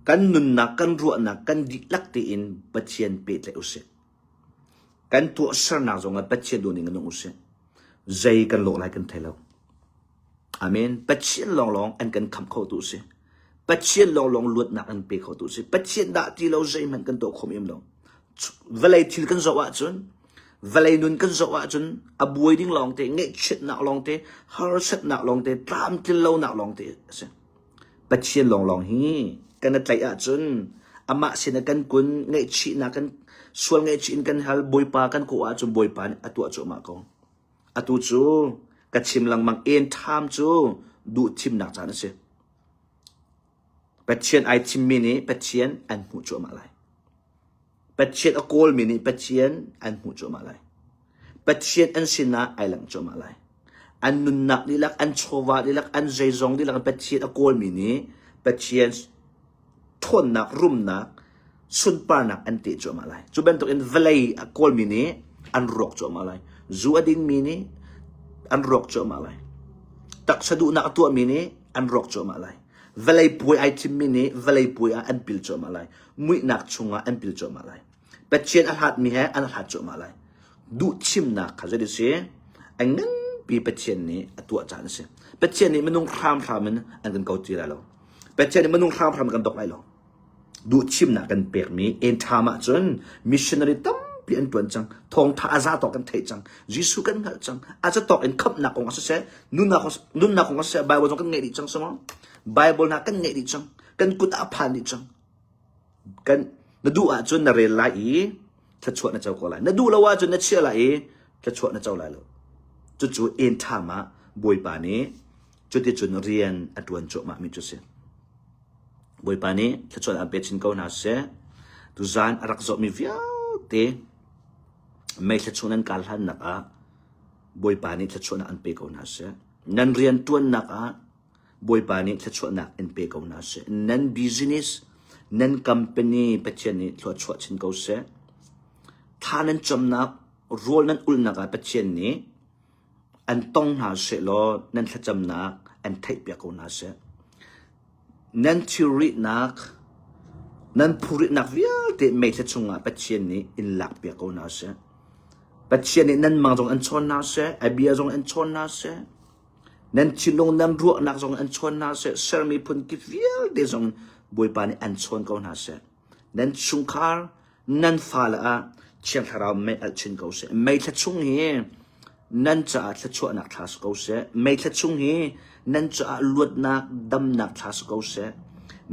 Kan nunnak, kan ruahnak, kan dihlak tein Pathian pehtlaih usih. Kan tuahsernak zongah Pathian duhning in nung usih. Zei kan lawh lai kan thei lo. Amen. Pathian lawnglawng an kan khamh kho tu si. Pathian lawnglawng luatnak an pe kho tu si. Pathian dah ti lo zeihmanh kan tuah khom em lo. Vawlei thil kan zoh ahcun, vawlei nun kan zoh ahcun a buai ding lawngte, ngaihchiatnak lawngte, harsatnak lawngte, tlamtlin lonak lawngte a si. Pathian lawnglawng hi kan i tlaih ahcun amah sinah kan kun, ngaihchihnak kan sual ngaihchih in kan hal, Bawipa kan kawh ahcun Bawipa nih a tuah cuahmah ko. Atu cu ka chim lengmang en ṭham cu duh thimnak caan a si. Pathian ai thimmi nih Pathian an hmuh cuahmah lai. Pathian a kawlmi nih Pathian an hmuh cuahmah lai. Pathian an sinah ai langh cuahmah lai. An nunnak dihlak, an chawva dihlak, an zeizong dihlak Pathian a kawlmi nih Pathian ṭhawnnak, rumnak, sunparnak an teh cuahmah lai. Cu bantukin vawlei a kawlmi nih an rawk cuahmah lai. Zu a dingmi nih an rawk cuahmah lai. Taksa duhnak a tuahmi nih an rawk cuahmah lai. Vawlei puai ai thimmi nih vawlei puai ah an pil cuahmah lai. Muihnak chungah an pil cuahmah lai. Pathian a hlatmi he an hlat cuahmah lai. Duhthimnak kha zei si? A nganpi Pathian nih a tuah caan a si. Pathian nih minung hramhram in an kan ko ti lai lo. Pathian nih minung hramhram in kan dok lai lo. Duhthimnak kan pekmi end time ahcun missionary tampi an tuan cang. Thawngtha a za tawk kan theih cang. Jesuh kan hngalh cang. A za tawk in khamhnak kong a siseh, nunnak nunnak kong a siseh, Bible zong kan ngeih dih cang simo. Bible hna kan ngeih dih cang. Kan kut ah a phan dih cang. Kan na duh ahcun na rel lai i thluachuah na co ko lai. Na duh lo ahcun na chiah lai i thluachuah na co lai lo. Cucu end time ah Bawipa nih cuticun rian a ṭuan cuahmah mi cu si. Bawipa nih thluachuah an pe chin ko hna seh. Tuzaan a rak zawhmi vialte mei thluachuah nan kar hlannak ah Bawipa nih thluachuahnak an pe ko hna seh. Nan rian ṭuannak ah Bawipa nih thluachuahnak in pe ko hna seh. Nan business, nan company Pathian nih thluachuah chin ko seh. Thla nan camnak, rawl nan ulhnak ah Pathian nih an tong hna seh law nan thlacamnak an theihpiak ko hna seh. Nan thilrihnak, nan phurihnak vialte meithla chungah Pathian nih in lakpiak ko hna seh. Pathian nih nan mang zong an chawn hna seh, a bia zong an chawn hna seh. Nan thinlung nan ruahnak zong an chawn hna seh, sermi phun kip vialte zong Bawipa nih an chawn ko hna seh. Nan chungkhar, nan fale ah Thiang Thlarau mei alh chin ko seh. Meithla chung hi nan caah thluachuahnak thla si ko seh. Meithla chung hi nan caah luatnak, damnak thla si ko seh.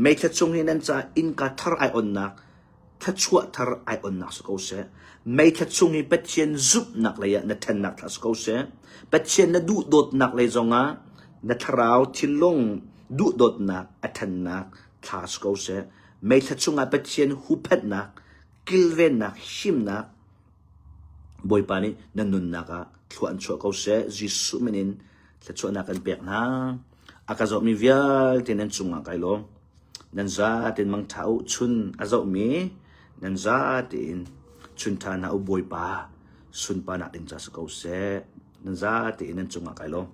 Meithla chung hi nan caah innka thar ai onnak, thluachuah thar ai onnak si ko seh. Meithla chung hi Pathian zumhnak lei ah na ṭhennak thla si ko seh. Pathian na duhdawtnak lei zongah na thlarau thinlung duhdawtnak a ṭhennak thla si ko seh. Meithla chungah Pathian huhphenhnak, kilvennak, himnak Bawipa nih na nunnak ah thlua an chuah ko seh. Jesuh min in thluachuahnak kan pek hna. A ka zohmi vialte nan cungah kai lawm. Nan za tein mangṭha u. Chun a zohmi nan za tein chun ṭha hna u Bawipa sunparnak ding ca si ko seh. Nan za tein nan cungah kai lawm.